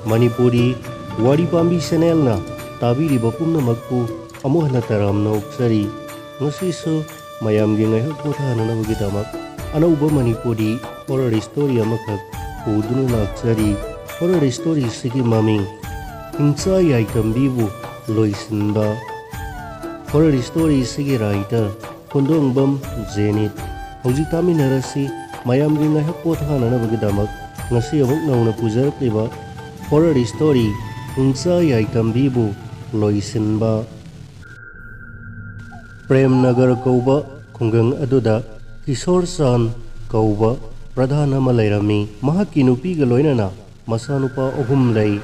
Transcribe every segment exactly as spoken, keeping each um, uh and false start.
ꯃꯅꯤꯄꯨꯔꯤ ꯋꯥꯔꯤ ꯄꯥꯝꯕꯤ ꯆꯦꯅꯦꯜꯅ ꯇꯥꯕꯤꯔꯤꯕ ꯄꯨꯝꯅꯃꯛꯄꯨ ꯑꯃꯨꯛ ꯍꯟꯅ ꯇꯔꯥꯝꯅ ꯑꯣꯛꯆꯔꯤ꯫ ꯉꯁꯤꯁꯨ ꯃꯌꯥꯝꯒꯤ ꯉꯥꯏꯍꯥꯛ ꯄꯣꯊꯥꯅꯅꯕꯒꯤꯗꯃꯛ ꯑꯅꯧꯕ ꯃꯅꯤꯄꯨꯔꯤ ꯍꯣꯔꯔ ꯁ꯭ꯇꯣꯔꯤ ꯑꯃꯈꯛ ꯄꯨꯗꯨꯅ ꯂꯥꯛꯆꯔꯤ꯫ ꯍꯣꯔꯔ ꯁ꯭ꯇꯣꯔꯤꯁꯤꯒꯤ ꯃꯃꯤꯡ ꯍꯤꯡꯆꯥ ꯌꯥꯏꯇꯝꯕꯤꯕꯨ ꯂꯣꯏꯁꯤꯟꯕ꯫ ꯍꯣꯔꯔ ꯁ꯭ꯇꯣꯔꯤꯁꯤꯒꯤ ꯔꯥꯏꯇꯔ ꯈꯨꯟꯗꯣꯡꯕꯝ ꯖꯦꯅꯤꯠ꯫ ꯍꯧꯖꯤꯛ ꯇꯥꯃꯤꯟꯅꯔꯁꯤ ꯃꯌꯥꯝꯒꯤ ꯉꯥꯏꯍꯥꯛ ꯄꯣꯊꯥꯅꯅꯕꯒꯤꯗꯃꯛ ꯉꯁꯤ ꯑꯃꯨꯛ ꯅꯧꯅ ꯄꯨꯖꯔꯛꯂꯤꯕ ꯍꯣꯔꯔ ꯁ꯭ꯇꯣꯔꯤ ꯍꯤꯡꯆꯥ ꯌꯥꯏꯇꯝꯕꯤꯕꯨ ꯂꯣꯏꯁꯤꯟꯕ꯫ ꯄ꯭ꯔꯦꯝ ꯅꯒꯔ ꯀꯧꯕ ꯈꯨꯡꯒꯪ ꯑꯗꯨꯗ ꯀꯤꯁꯣꯔ ꯆꯥꯟ ꯀꯧꯕ ꯄ꯭ꯔꯙꯥꯟ ꯑꯃ ꯂꯩꯔꯝꯃꯤ꯫ ꯃꯍꯥꯛꯀꯤ ꯅꯨꯄꯤꯒ ꯂꯣꯏꯅꯅ ꯃꯆꯥꯅꯨꯄꯥ ꯑꯍꯨꯝ ꯂꯩ꯫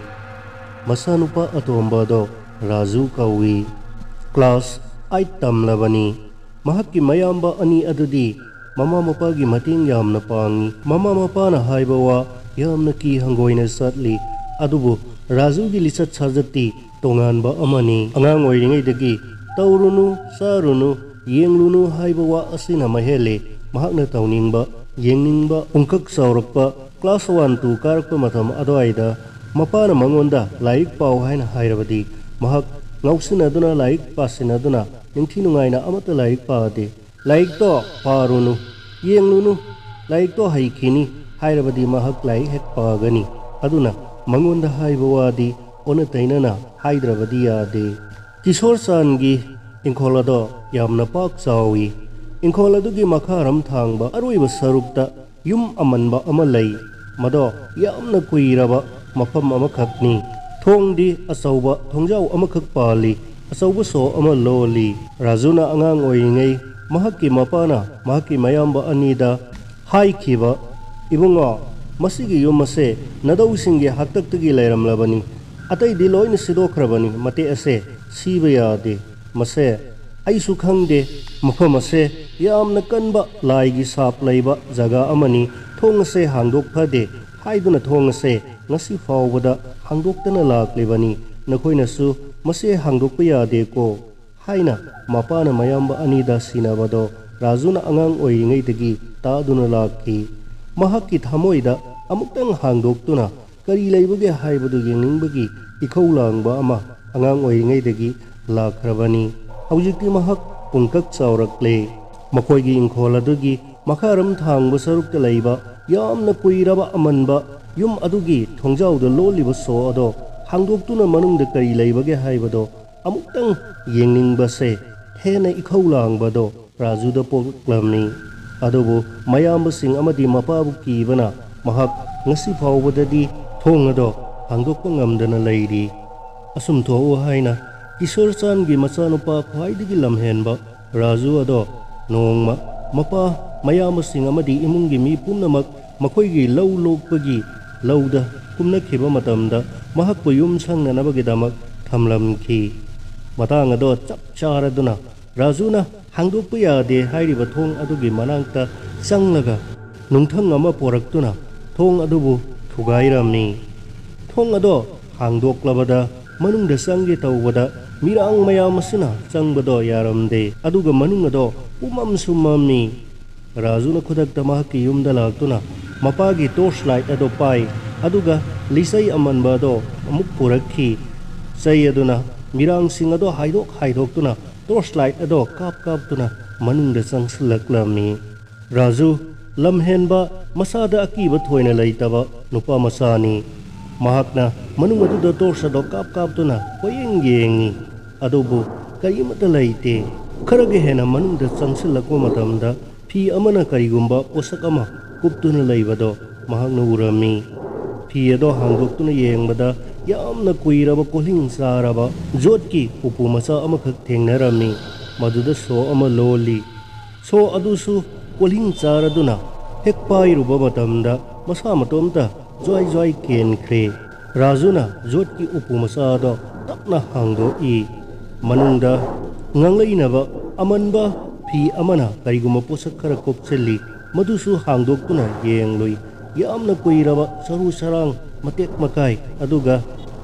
ꯃꯆꯥꯅꯨꯄꯥ ꯑꯇꯣꯝꯕꯗꯣ ꯔꯥꯖꯨ ꯀꯧꯏ꯫ ꯀ꯭ꯂꯥꯁ ꯑꯥꯏꯠ ꯇꯝꯂꯕꯅꯤ꯫ ꯃꯍꯥꯛꯀꯤ ꯃꯌꯥꯝꯕ ꯑꯅꯤ ꯑꯗꯨꯗꯤ ꯃꯃꯥ ꯃꯄꯥꯒꯤ ꯃꯇꯦꯡ ꯌꯥꯝꯅ ꯄꯥꯡꯏ꯫ ꯃꯃꯥ ꯃꯄꯥꯅ ꯍꯥꯏꯕ ꯋꯥ ꯌꯥꯝꯅ ꯀꯤ ꯍꯪꯒꯣꯏꯅ ꯆꯠꯂꯤ꯫ ꯑꯗꯨꯕꯨ ꯔꯥꯖꯨꯒꯤ ꯂꯤꯆꯠ ꯁꯥꯖꯠꯇꯤ ꯇꯣꯉꯥꯟꯕ ꯑꯃꯅꯤ꯫ ꯑꯉꯥꯡ ꯑꯣꯏꯔꯤꯉꯩꯗꯒꯤ "ꯇꯧꯔꯨꯅꯨ, ꯆꯥꯔꯨꯅꯨ, ꯌꯦꯡꯂꯨꯅꯨ" ꯍꯥꯏꯕ ꯋꯥ ꯑꯁꯤꯅ ꯃꯍꯦꯜꯂꯤ꯫ ꯃꯍꯥꯛꯅ ꯇꯧꯅꯤꯡꯕ, ꯌꯦꯡꯅꯤꯡꯕ ꯄꯨꯡꯀꯛ ꯆꯥꯎꯔꯛꯄ꯫ ꯀ꯭ꯂꯥꯁ ꯋꯥꯟ, ꯇꯨ ꯀꯥꯔꯛꯄ ꯃꯇꯝ ꯑꯗꯨꯋꯥꯏꯗ ꯃꯄꯥꯅ ꯃꯉꯣꯟꯗ "ꯂꯥꯏꯔꯤꯛ ꯄꯥꯎ" ꯍꯥꯏꯅ ꯍꯥꯏꯔꯕꯗꯤ ꯃꯍꯥꯛ ꯉꯥꯎꯁꯤꯟꯅꯗꯨꯅ ꯂꯥꯏꯔꯤꯛ ꯄꯥꯁꯤꯟꯅꯗꯨꯅ ꯅꯤꯡꯊꯤ ꯅꯨꯡꯉꯥꯏꯅ ꯑꯃꯠꯇ ꯂꯥꯏꯔꯤꯛ ꯄꯥꯗꯦ꯫ "ꯂꯥꯏꯔꯤꯛꯇꯣ ꯄꯥꯔꯨꯅꯨ, ꯌꯦꯡꯂꯨꯅꯨ, ꯂꯥꯏꯔꯤꯛꯇꯣ ꯍꯩꯈꯤꯅꯤ" ꯍꯥꯏꯔꯕꯗꯤ ꯃꯍꯥꯛ ꯂꯥꯏꯔꯤꯛ ꯍꯦꯛ ꯄꯥꯒꯅꯤ꯫ ꯑꯗꯨꯅ ꯃꯉꯣꯟꯗ ꯍꯥꯏꯕ ꯋꯥꯗꯤ ꯑꯣꯟꯅ ꯇꯩꯅꯅ ꯍꯥꯏꯗ꯭ꯔꯕꯗꯤ ꯌꯥꯗꯦ꯫ ꯀꯤꯁꯣꯔ ꯆꯥꯟꯒꯤ ꯏꯪꯈꯣꯜ ꯑꯗꯣ ꯌꯥꯝꯅ ꯄꯥꯛ ꯆꯥꯎꯏ꯫ ꯏꯪꯈꯣꯜ ꯑꯗꯨꯒꯤ ꯃꯈꯥꯔꯝ ꯊꯥꯡꯕ ꯑꯔꯣꯏꯕ ꯁꯔꯨꯛꯇ ꯌꯨꯝ ꯑꯃꯟꯕ ꯑꯃ ꯂꯩ꯫ ꯃꯗꯣ ꯌꯥꯝꯅ ꯀꯨꯏꯔꯕ ꯃꯐꯝ ꯑꯃꯈꯛꯅꯤ꯫ ꯊꯣꯡꯗꯤ ꯑꯆꯧꯕ ꯊꯣꯡꯖꯥꯎ ꯑꯃꯈꯛ ꯄꯥꯜꯂꯤ, ꯑꯆꯧꯕ ꯁꯣ ꯑꯃ ꯂꯣꯜꯂꯤ꯫ ꯔꯥꯖꯨꯅ ꯑꯉꯥꯡ ꯑꯣꯏꯔꯤꯉꯩ ꯃꯍꯥꯛꯀꯤ ꯃꯄꯥꯅ ꯃꯍꯥꯛꯀꯤ ꯃꯌꯥꯝꯕ ꯑꯅꯤꯗ ꯍꯥꯏꯈꯤꯕ, "ꯏꯕꯨꯡꯉꯣ, ꯃꯁꯤꯒꯤ ꯌꯨꯝ ꯑꯁꯦ ꯅꯗꯧꯁꯤꯡꯒꯤ ꯍꯥꯛꯇꯛꯇꯒꯤ ꯂꯩꯔꯝꯂꯕꯅꯤ, ꯑꯇꯩꯗꯤ ꯂꯣꯏꯅ ꯁꯤꯗꯣꯛꯈ꯭ꯔꯕꯅꯤ, ꯃꯇꯦꯛ ꯑꯁꯦ ꯁꯤꯕ ꯌꯥꯗꯦ꯫ ꯃꯁꯦ ꯑꯩꯁꯨ ꯈꯪꯗꯦ, ꯃꯐꯝ ꯑꯁꯦ ꯌꯥꯝꯅ ꯀꯟꯕ ꯂꯥꯏꯒꯤ ꯁꯥꯞ ꯂꯩꯕ ꯖꯒꯥ ꯑꯃꯅꯤ, ꯊꯣꯡ ꯑꯁꯦ ꯍꯥꯡꯗꯣꯛ ꯐꯗꯦ" ꯍꯥꯏꯗꯨꯅ ꯊꯣꯡ ꯑꯁꯦ ꯉꯁꯤ ꯐꯥꯎꯕꯗ ꯍꯥꯡꯗꯣꯛꯇꯅ ꯂꯥꯛꯂꯤꯕꯅꯤ꯫ ꯅꯈꯣꯏꯅꯁꯨ ꯃꯁꯦ ꯍꯥꯡꯗꯣꯛꯄ ꯌꯥꯗꯦꯀꯣ ꯍꯥꯏꯅ ꯃꯄꯥꯅ ꯃꯌꯥꯝꯕ ꯑꯅꯤꯗ ꯁꯤꯟꯅꯕꯗꯣ ꯔꯥꯖꯨꯅ ꯑꯉꯥꯡ ꯑꯣꯏꯔꯤꯉꯩꯗꯒꯤ ꯇꯥꯗꯨꯅ ꯂꯥꯛꯈꯤ꯫ ꯃꯍꯥꯛꯀꯤ ꯊꯃꯣꯏꯗ ꯑꯃꯨꯛꯇꯪ ꯍꯥꯡꯗꯣꯛꯇꯨꯅ ꯀꯔꯤ ꯂꯩꯕꯒꯦ ꯍꯥꯏꯕꯗꯨ ꯌꯦꯡꯅꯤꯡꯕꯒꯤ ꯏꯈꯧ ꯂꯥꯡꯕ ꯑꯃ ꯑꯉꯥꯡ ꯑꯣꯏꯔꯤꯉꯩꯗꯒꯤ ꯂꯥꯛꯈ꯭ꯔꯕꯅꯤ꯫ ꯍꯧꯖꯤꯛꯇꯤ ꯃꯍꯥꯛ ꯄꯨꯡꯀꯛ ꯆꯥꯎꯔꯛꯂꯦ꯫ ꯃꯈꯣꯏꯒꯤ ꯏꯪꯈꯣꯜ ꯑꯗꯨꯒꯤ ꯃꯈꯥꯔꯣꯝ ꯊꯥꯡꯕ ꯁꯔꯨꯛꯇ ꯂꯩꯕ ꯌꯥꯝꯅ ꯀꯨꯏꯔꯕ ꯑꯃꯟꯕ ꯌꯨꯝ ꯑꯗꯨꯒꯤ ꯊꯣꯡꯖꯥꯎꯗ ꯂꯣꯜꯂꯤꯕ ꯁꯣ ꯑꯗꯣ ꯍꯥꯡꯗꯣꯛꯇꯨꯅ ꯃꯅꯨꯡꯗ ꯀꯔꯤ ꯂꯩꯕꯒꯦ ꯍꯥꯏꯕꯗꯣ ꯑꯃꯨꯛꯇꯪ ꯌꯦꯡꯅꯤꯡꯕꯁꯦ ꯍꯦꯟꯅ ꯏꯈꯧ ꯂꯥꯡꯕꯗꯣ ꯔꯥꯖꯨꯗ ꯄꯣꯛꯂꯝꯃꯤ꯫ ꯑꯗꯨꯕꯨ ꯃꯌꯥꯝꯕꯁꯤꯡ ꯑꯃꯗꯤ ꯃꯄꯥꯕꯨ ꯀꯤꯕꯅ ꯃꯍꯥꯛ ꯉꯁꯤ ꯐꯥꯎꯕꯗꯗꯤ ꯊꯣꯡ ꯑꯗꯣ ꯍꯥꯡꯗꯣꯛꯄ ꯉꯝꯗꯅ ꯂꯩꯔꯤ꯫ ꯑꯁꯨꯝ ꯊꯣꯛꯎ ꯍꯥꯏꯅ ꯀꯤꯁꯣꯔ ꯆꯥꯟꯒꯤ ꯃꯆꯥꯅꯨꯄꯥ ꯈ꯭ꯋꯥꯏꯗꯒꯤ ꯂꯝꯍꯦꯟꯕ ꯔꯥꯖꯨ ꯑꯗꯣ ꯅꯣꯡꯃ ꯃꯄꯥ, ꯃꯌꯥꯝꯕꯁꯤꯡ ꯑꯃꯗꯤ ꯏꯃꯨꯡꯒꯤ ꯃꯤ ꯄꯨꯝꯅꯃꯛ ꯃꯈꯣꯏꯒꯤ ꯂꯧ ꯂꯣꯛꯄꯒꯤ ꯂꯧꯗ ꯀꯨꯝꯅꯈꯤꯕ ꯃꯇꯝꯗ ꯃꯍꯥꯛꯄꯨ ꯌꯨꯝ ꯁꯪꯅꯅꯕꯒꯤꯗꯃꯛ ꯊꯝꯂꯝꯈꯤ꯫ ꯃꯇꯥꯡ ꯑꯗꯣ ꯆꯞ ꯆꯥꯔꯗꯨꯅ ꯔꯥꯖꯨꯅ ꯍꯥꯡꯗꯣꯛꯄ ꯌꯥꯗꯦ ꯍꯥꯏꯔꯤꯕ ꯊꯣꯡ ꯑꯗꯨꯒꯤ ꯃꯅꯥꯛꯇ ꯆꯪꯂꯒ ꯅꯨꯡꯊꯪ ꯑꯃ ꯄꯣꯔꯛꯇꯨꯅ ꯊꯣꯡ ꯑꯗꯨꯕꯨ ꯊꯨꯒꯥꯏꯔꯝꯃꯤ꯫ ꯊꯣꯡ ꯑꯗꯣ ꯍꯥꯡꯗꯣꯛꯂꯕꯗ ꯃꯅꯨꯡꯗ ꯆꯪꯒꯦ ꯇꯧꯕꯗ ꯃꯤꯔꯥꯡ ꯃꯌꯥꯝ ꯑꯁꯤꯅ ꯆꯪꯕꯗꯣ ꯌꯥꯔꯝꯗꯦ꯫ ꯑꯗꯨꯒ ꯃꯅꯨꯡ ꯑꯗꯣ ꯄꯨꯝꯃꯝꯁꯨ ꯃꯝꯃꯤ꯫ ꯔꯥꯖꯨꯅ ꯈꯨꯗꯛꯇ ꯃꯍꯥꯛꯀꯤ ꯌꯨꯝꯗ ꯂꯥꯛꯇꯨꯅ ꯃꯄꯥꯒꯤ ꯇꯣꯔꯆ ꯂꯥꯏꯠ ꯑꯗꯣ ꯄꯥꯏ, ꯑꯗꯨꯒ ꯂꯤꯆꯩ ꯑꯃꯟꯕ ꯑꯗꯣ ꯑꯃꯨꯛ ꯄꯨꯔꯛꯈꯤ꯫ ꯆꯩ ꯑꯗꯨꯅ ꯃꯤꯔꯥꯡꯁꯤꯡ ꯑꯗꯣ ꯍꯥꯏꯗꯣꯛ ꯍꯥꯏꯗꯣꯛꯇꯨꯅ ꯇꯣꯔꯆ ꯂꯥꯏꯠ ꯑꯗꯣ ꯀꯥꯞ ꯀꯥꯞꯇꯨꯅ ꯃꯅꯨꯡꯗ ꯆꯪꯁꯤꯜꯂꯛꯂꯝꯃꯤ꯫ ꯔꯥꯖꯨ, ꯂꯝꯍꯦꯟꯕ, ꯃꯁꯥꯗ ꯑꯀꯤꯕ ꯊꯣꯏꯅ ꯂꯩꯇꯕ ꯅꯨꯄꯥ ꯃꯆꯥꯅꯤ꯫ ꯃꯍꯥꯛꯅ ꯃꯅꯨꯡ ꯑꯗꯨꯗ ꯇꯣꯔꯆ ꯑꯗꯣ ꯀꯥꯞ ꯀꯥꯞꯇꯨꯅ ꯀꯣꯏꯌꯦꯡ ꯌꯦꯡꯉꯤ꯫ ꯑꯗꯨꯕꯨ ꯀꯔꯤꯃꯠꯇ ꯂꯩꯇꯦ꯫ ꯈꯔꯒ ꯍꯦꯟꯅ ꯃꯅꯨꯡꯗ ꯆꯪꯁꯤꯜꯂꯛꯄ ꯃꯇꯝꯗ ꯐꯤ ꯑꯃꯅ ꯀꯔꯤꯒꯨꯝꯕ ꯄꯣꯠꯁꯛ ꯑꯃ ꯀꯨꯞꯇꯨꯅ ꯂꯩꯕꯗꯣ ꯃꯍꯥꯛꯅ ꯎꯔꯝꯃꯤ꯫ ꯐꯤ ꯑꯗꯣ ꯍꯥꯡꯗꯣꯛꯇꯨꯅ ꯌꯦꯡꯕꯗ ꯌꯥꯝꯅ ꯀꯨꯏꯔꯕ ꯀꯣꯜꯍꯤꯡ ꯆꯥꯔꯕ ꯖꯣꯠꯀꯤ ꯎꯄꯨ ꯃꯆꯥ ꯑꯃꯈꯛ ꯊꯦꯡꯅꯔꯝꯃꯤ꯫ ꯃꯗꯨꯗ ꯁꯣ ꯑꯃ ꯂꯣꯜꯂꯤ꯫ ꯁꯣ ꯑꯗꯨꯁꯨ ꯀꯣꯜꯍꯤꯡ ꯆꯥꯔꯗꯨꯅ ꯍꯦꯛ ꯄꯥꯏꯔꯨꯕ ꯃꯇꯝꯗ ꯃꯁꯥ ꯃꯇꯣꯝꯇ ꯖ꯭ꯋꯥꯏ ꯖ꯭ꯋꯥꯏ ꯀꯦꯟꯈ꯭ꯔꯦ꯫ ꯔꯥꯖꯨꯅ ꯖꯣꯠꯀꯤ ꯎꯄꯨ ꯃꯆꯥ ꯑꯗꯣ ꯇꯞꯅ ꯍꯥꯡꯗꯣꯛꯏ꯫ ꯃꯅꯨꯡꯗ ꯉꯥꯡꯂꯩꯅꯕ ꯑꯃꯟꯕ ꯐꯤ ꯑꯃꯅ ꯀꯔꯤꯒꯨꯝꯕ ꯄꯣꯠꯁꯛ ꯈꯔ ꯀꯨꯞꯁꯤꯜꯂꯤ꯫ ꯃꯗꯨꯁꯨ ꯍꯥꯡꯗꯣꯛꯇꯨꯅ ꯌꯦꯡꯂꯨꯏ꯫ ꯌꯥꯝꯅ ꯀꯨꯏꯔꯕ ꯆꯔꯨ ꯆꯔꯥꯡ, ꯃꯇꯦꯛ ꯃꯀꯥꯏ, ꯑꯗꯨꯒ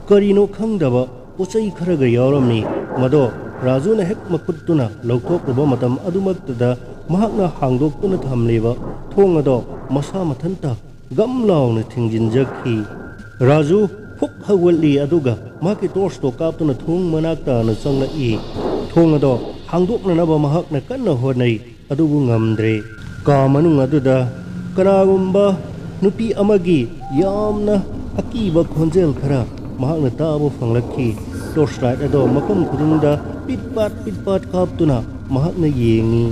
ꯀꯔꯤꯅꯣ ꯈꯪꯗꯕ ꯄꯣꯠꯆꯩ ꯈꯔꯒ ꯌꯥꯎꯔꯝꯃꯤ꯫ ꯃꯗꯣ ꯔꯥꯖꯨꯅ ꯍꯦꯛ ꯃꯈꯨꯠꯇꯨꯅ ꯂꯧꯊꯣꯛꯂꯨꯕ ꯃꯇꯝ ꯑꯗꯨꯃꯛꯇꯗ ꯃꯍꯥꯛꯅ ꯍꯥꯡꯗꯣꯛꯇꯨꯅ ꯊꯝꯂꯤꯕ ꯊꯣꯡ ꯑꯗꯣ ꯃꯁꯥ ꯃꯊꯟꯇ ꯒꯝ ꯂꯥꯎꯅ ꯊꯤꯡꯖꯤꯟꯖꯈꯤ꯫ ꯔꯥꯖꯨ ꯐꯨꯛ ꯍꯧꯒꯠꯂꯤ, ꯑꯗꯨꯒ ꯃꯍꯥꯛꯀꯤ ꯇꯣꯔꯆꯇꯣ ꯀꯥꯞꯇꯨꯅ ꯊꯣꯡ ꯃꯅꯥꯛ ꯇꯥꯅ ꯆꯪꯂꯛꯏ꯫ ꯊꯣꯡ ꯑꯗꯣ ꯍꯥꯡꯗꯣꯛꯅꯅꯕ ꯃꯍꯥꯛꯅ ꯀꯟꯅ ꯍꯣꯠꯅꯩ, ꯑꯗꯨꯕꯨ ꯉꯝꯗ꯭ꯔꯦ꯫ ꯀꯥ ꯃꯅꯨꯡ ꯑꯗꯨꯗ ꯀꯅꯥꯒꯨꯝꯕ ꯅꯨꯄꯤ ꯑꯃꯒꯤ ꯌꯥꯝꯅ ꯑꯀꯤꯕ ꯈꯣꯟꯖꯦꯜ ꯈꯔ ꯃꯍꯥꯛꯅ ꯇꯥꯕ ꯐꯪꯂꯛꯈꯤ꯫ ꯇꯣꯔꯆ ꯂꯥꯏꯠ ꯑꯗꯣ ꯃꯐꯝ ꯈꯨꯗꯤꯡꯗ ꯄꯤꯠ ꯄꯥꯠ ꯄꯤꯠ ꯄꯥꯠ ꯀꯥꯞꯇꯨꯅ ꯃꯍꯥꯛꯅ ꯌꯦꯡꯉꯤ꯫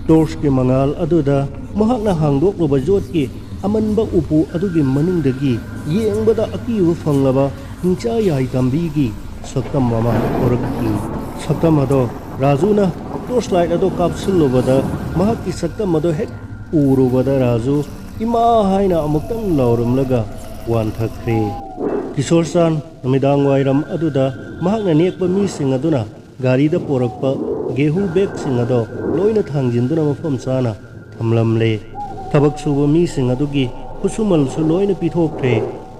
ꯇꯣꯔꯆꯀꯤ ꯃꯉꯥꯜ ꯑꯗꯨꯗ ꯃꯍꯥꯛꯅ ꯍꯥꯡꯗꯣꯛꯂꯨꯕ ꯌꯣꯠꯀꯤ ꯑꯃꯟꯕ ꯎꯄꯨ ꯑꯗꯨꯒꯤ ꯃꯅꯨꯡꯗꯒꯤ ꯌꯦꯡꯕꯗ ꯑꯀꯤꯕ ꯐꯪꯂꯕ ꯍꯤꯡꯆꯥ ꯌꯥꯏ ꯇꯝꯕꯤꯒꯤ ꯁꯛꯇꯝ ꯑꯃ ꯊꯣꯔꯛꯈꯤ꯫ ꯁꯛꯇꯝ ꯑꯗꯣ ꯔꯥꯖꯨꯅ ꯇꯣꯔꯆ ꯂꯥꯏꯠ ꯑꯗꯣ ꯀꯥꯞꯁꯤꯜꯂꯨꯕꯗ ꯃꯍꯥꯛꯀꯤ ꯁꯛꯇꯝ ꯑꯗꯣ ꯍꯦꯛ ꯎꯔꯨꯕꯗ ꯔꯥꯖꯨ "ꯏꯃꯥ!" ꯍꯥꯏꯅ ꯑꯃꯨꯛꯇꯪ ꯂꯥꯎꯔꯝꯂꯒ ꯋꯥꯟꯊꯈ꯭ꯔꯦ꯫ ꯀꯤꯁꯣꯔ ꯆꯥꯟ ꯅꯨꯃꯤꯗꯥꯡ ꯋꯥꯏꯔꯝ ꯑꯗꯨꯗ ꯃꯍꯥꯛꯅ ꯅꯦꯛꯄ ꯃꯤꯁꯤꯡ ꯑꯗꯨꯅ ꯒꯥꯔꯤꯗ ꯄꯣꯔꯛꯄ ꯒꯦꯍꯨ ꯕꯦꯒꯁꯤꯡ ꯑꯗꯣ ꯂꯣꯏꯅ ꯊꯥꯡꯖꯤꯟꯗꯨꯅ ꯃꯐꯝ ꯆꯥꯅ ꯊꯝꯂꯝꯂꯦ꯫ ꯊꯕꯛ ꯁꯨꯕ ꯃꯤꯁꯤꯡ ꯑꯗꯨꯒꯤ ꯈꯨꯠꯁꯨꯃꯜꯁꯨ ꯂꯣꯏꯅ ꯄꯤꯊꯣꯛꯈ꯭ꯔꯦ꯫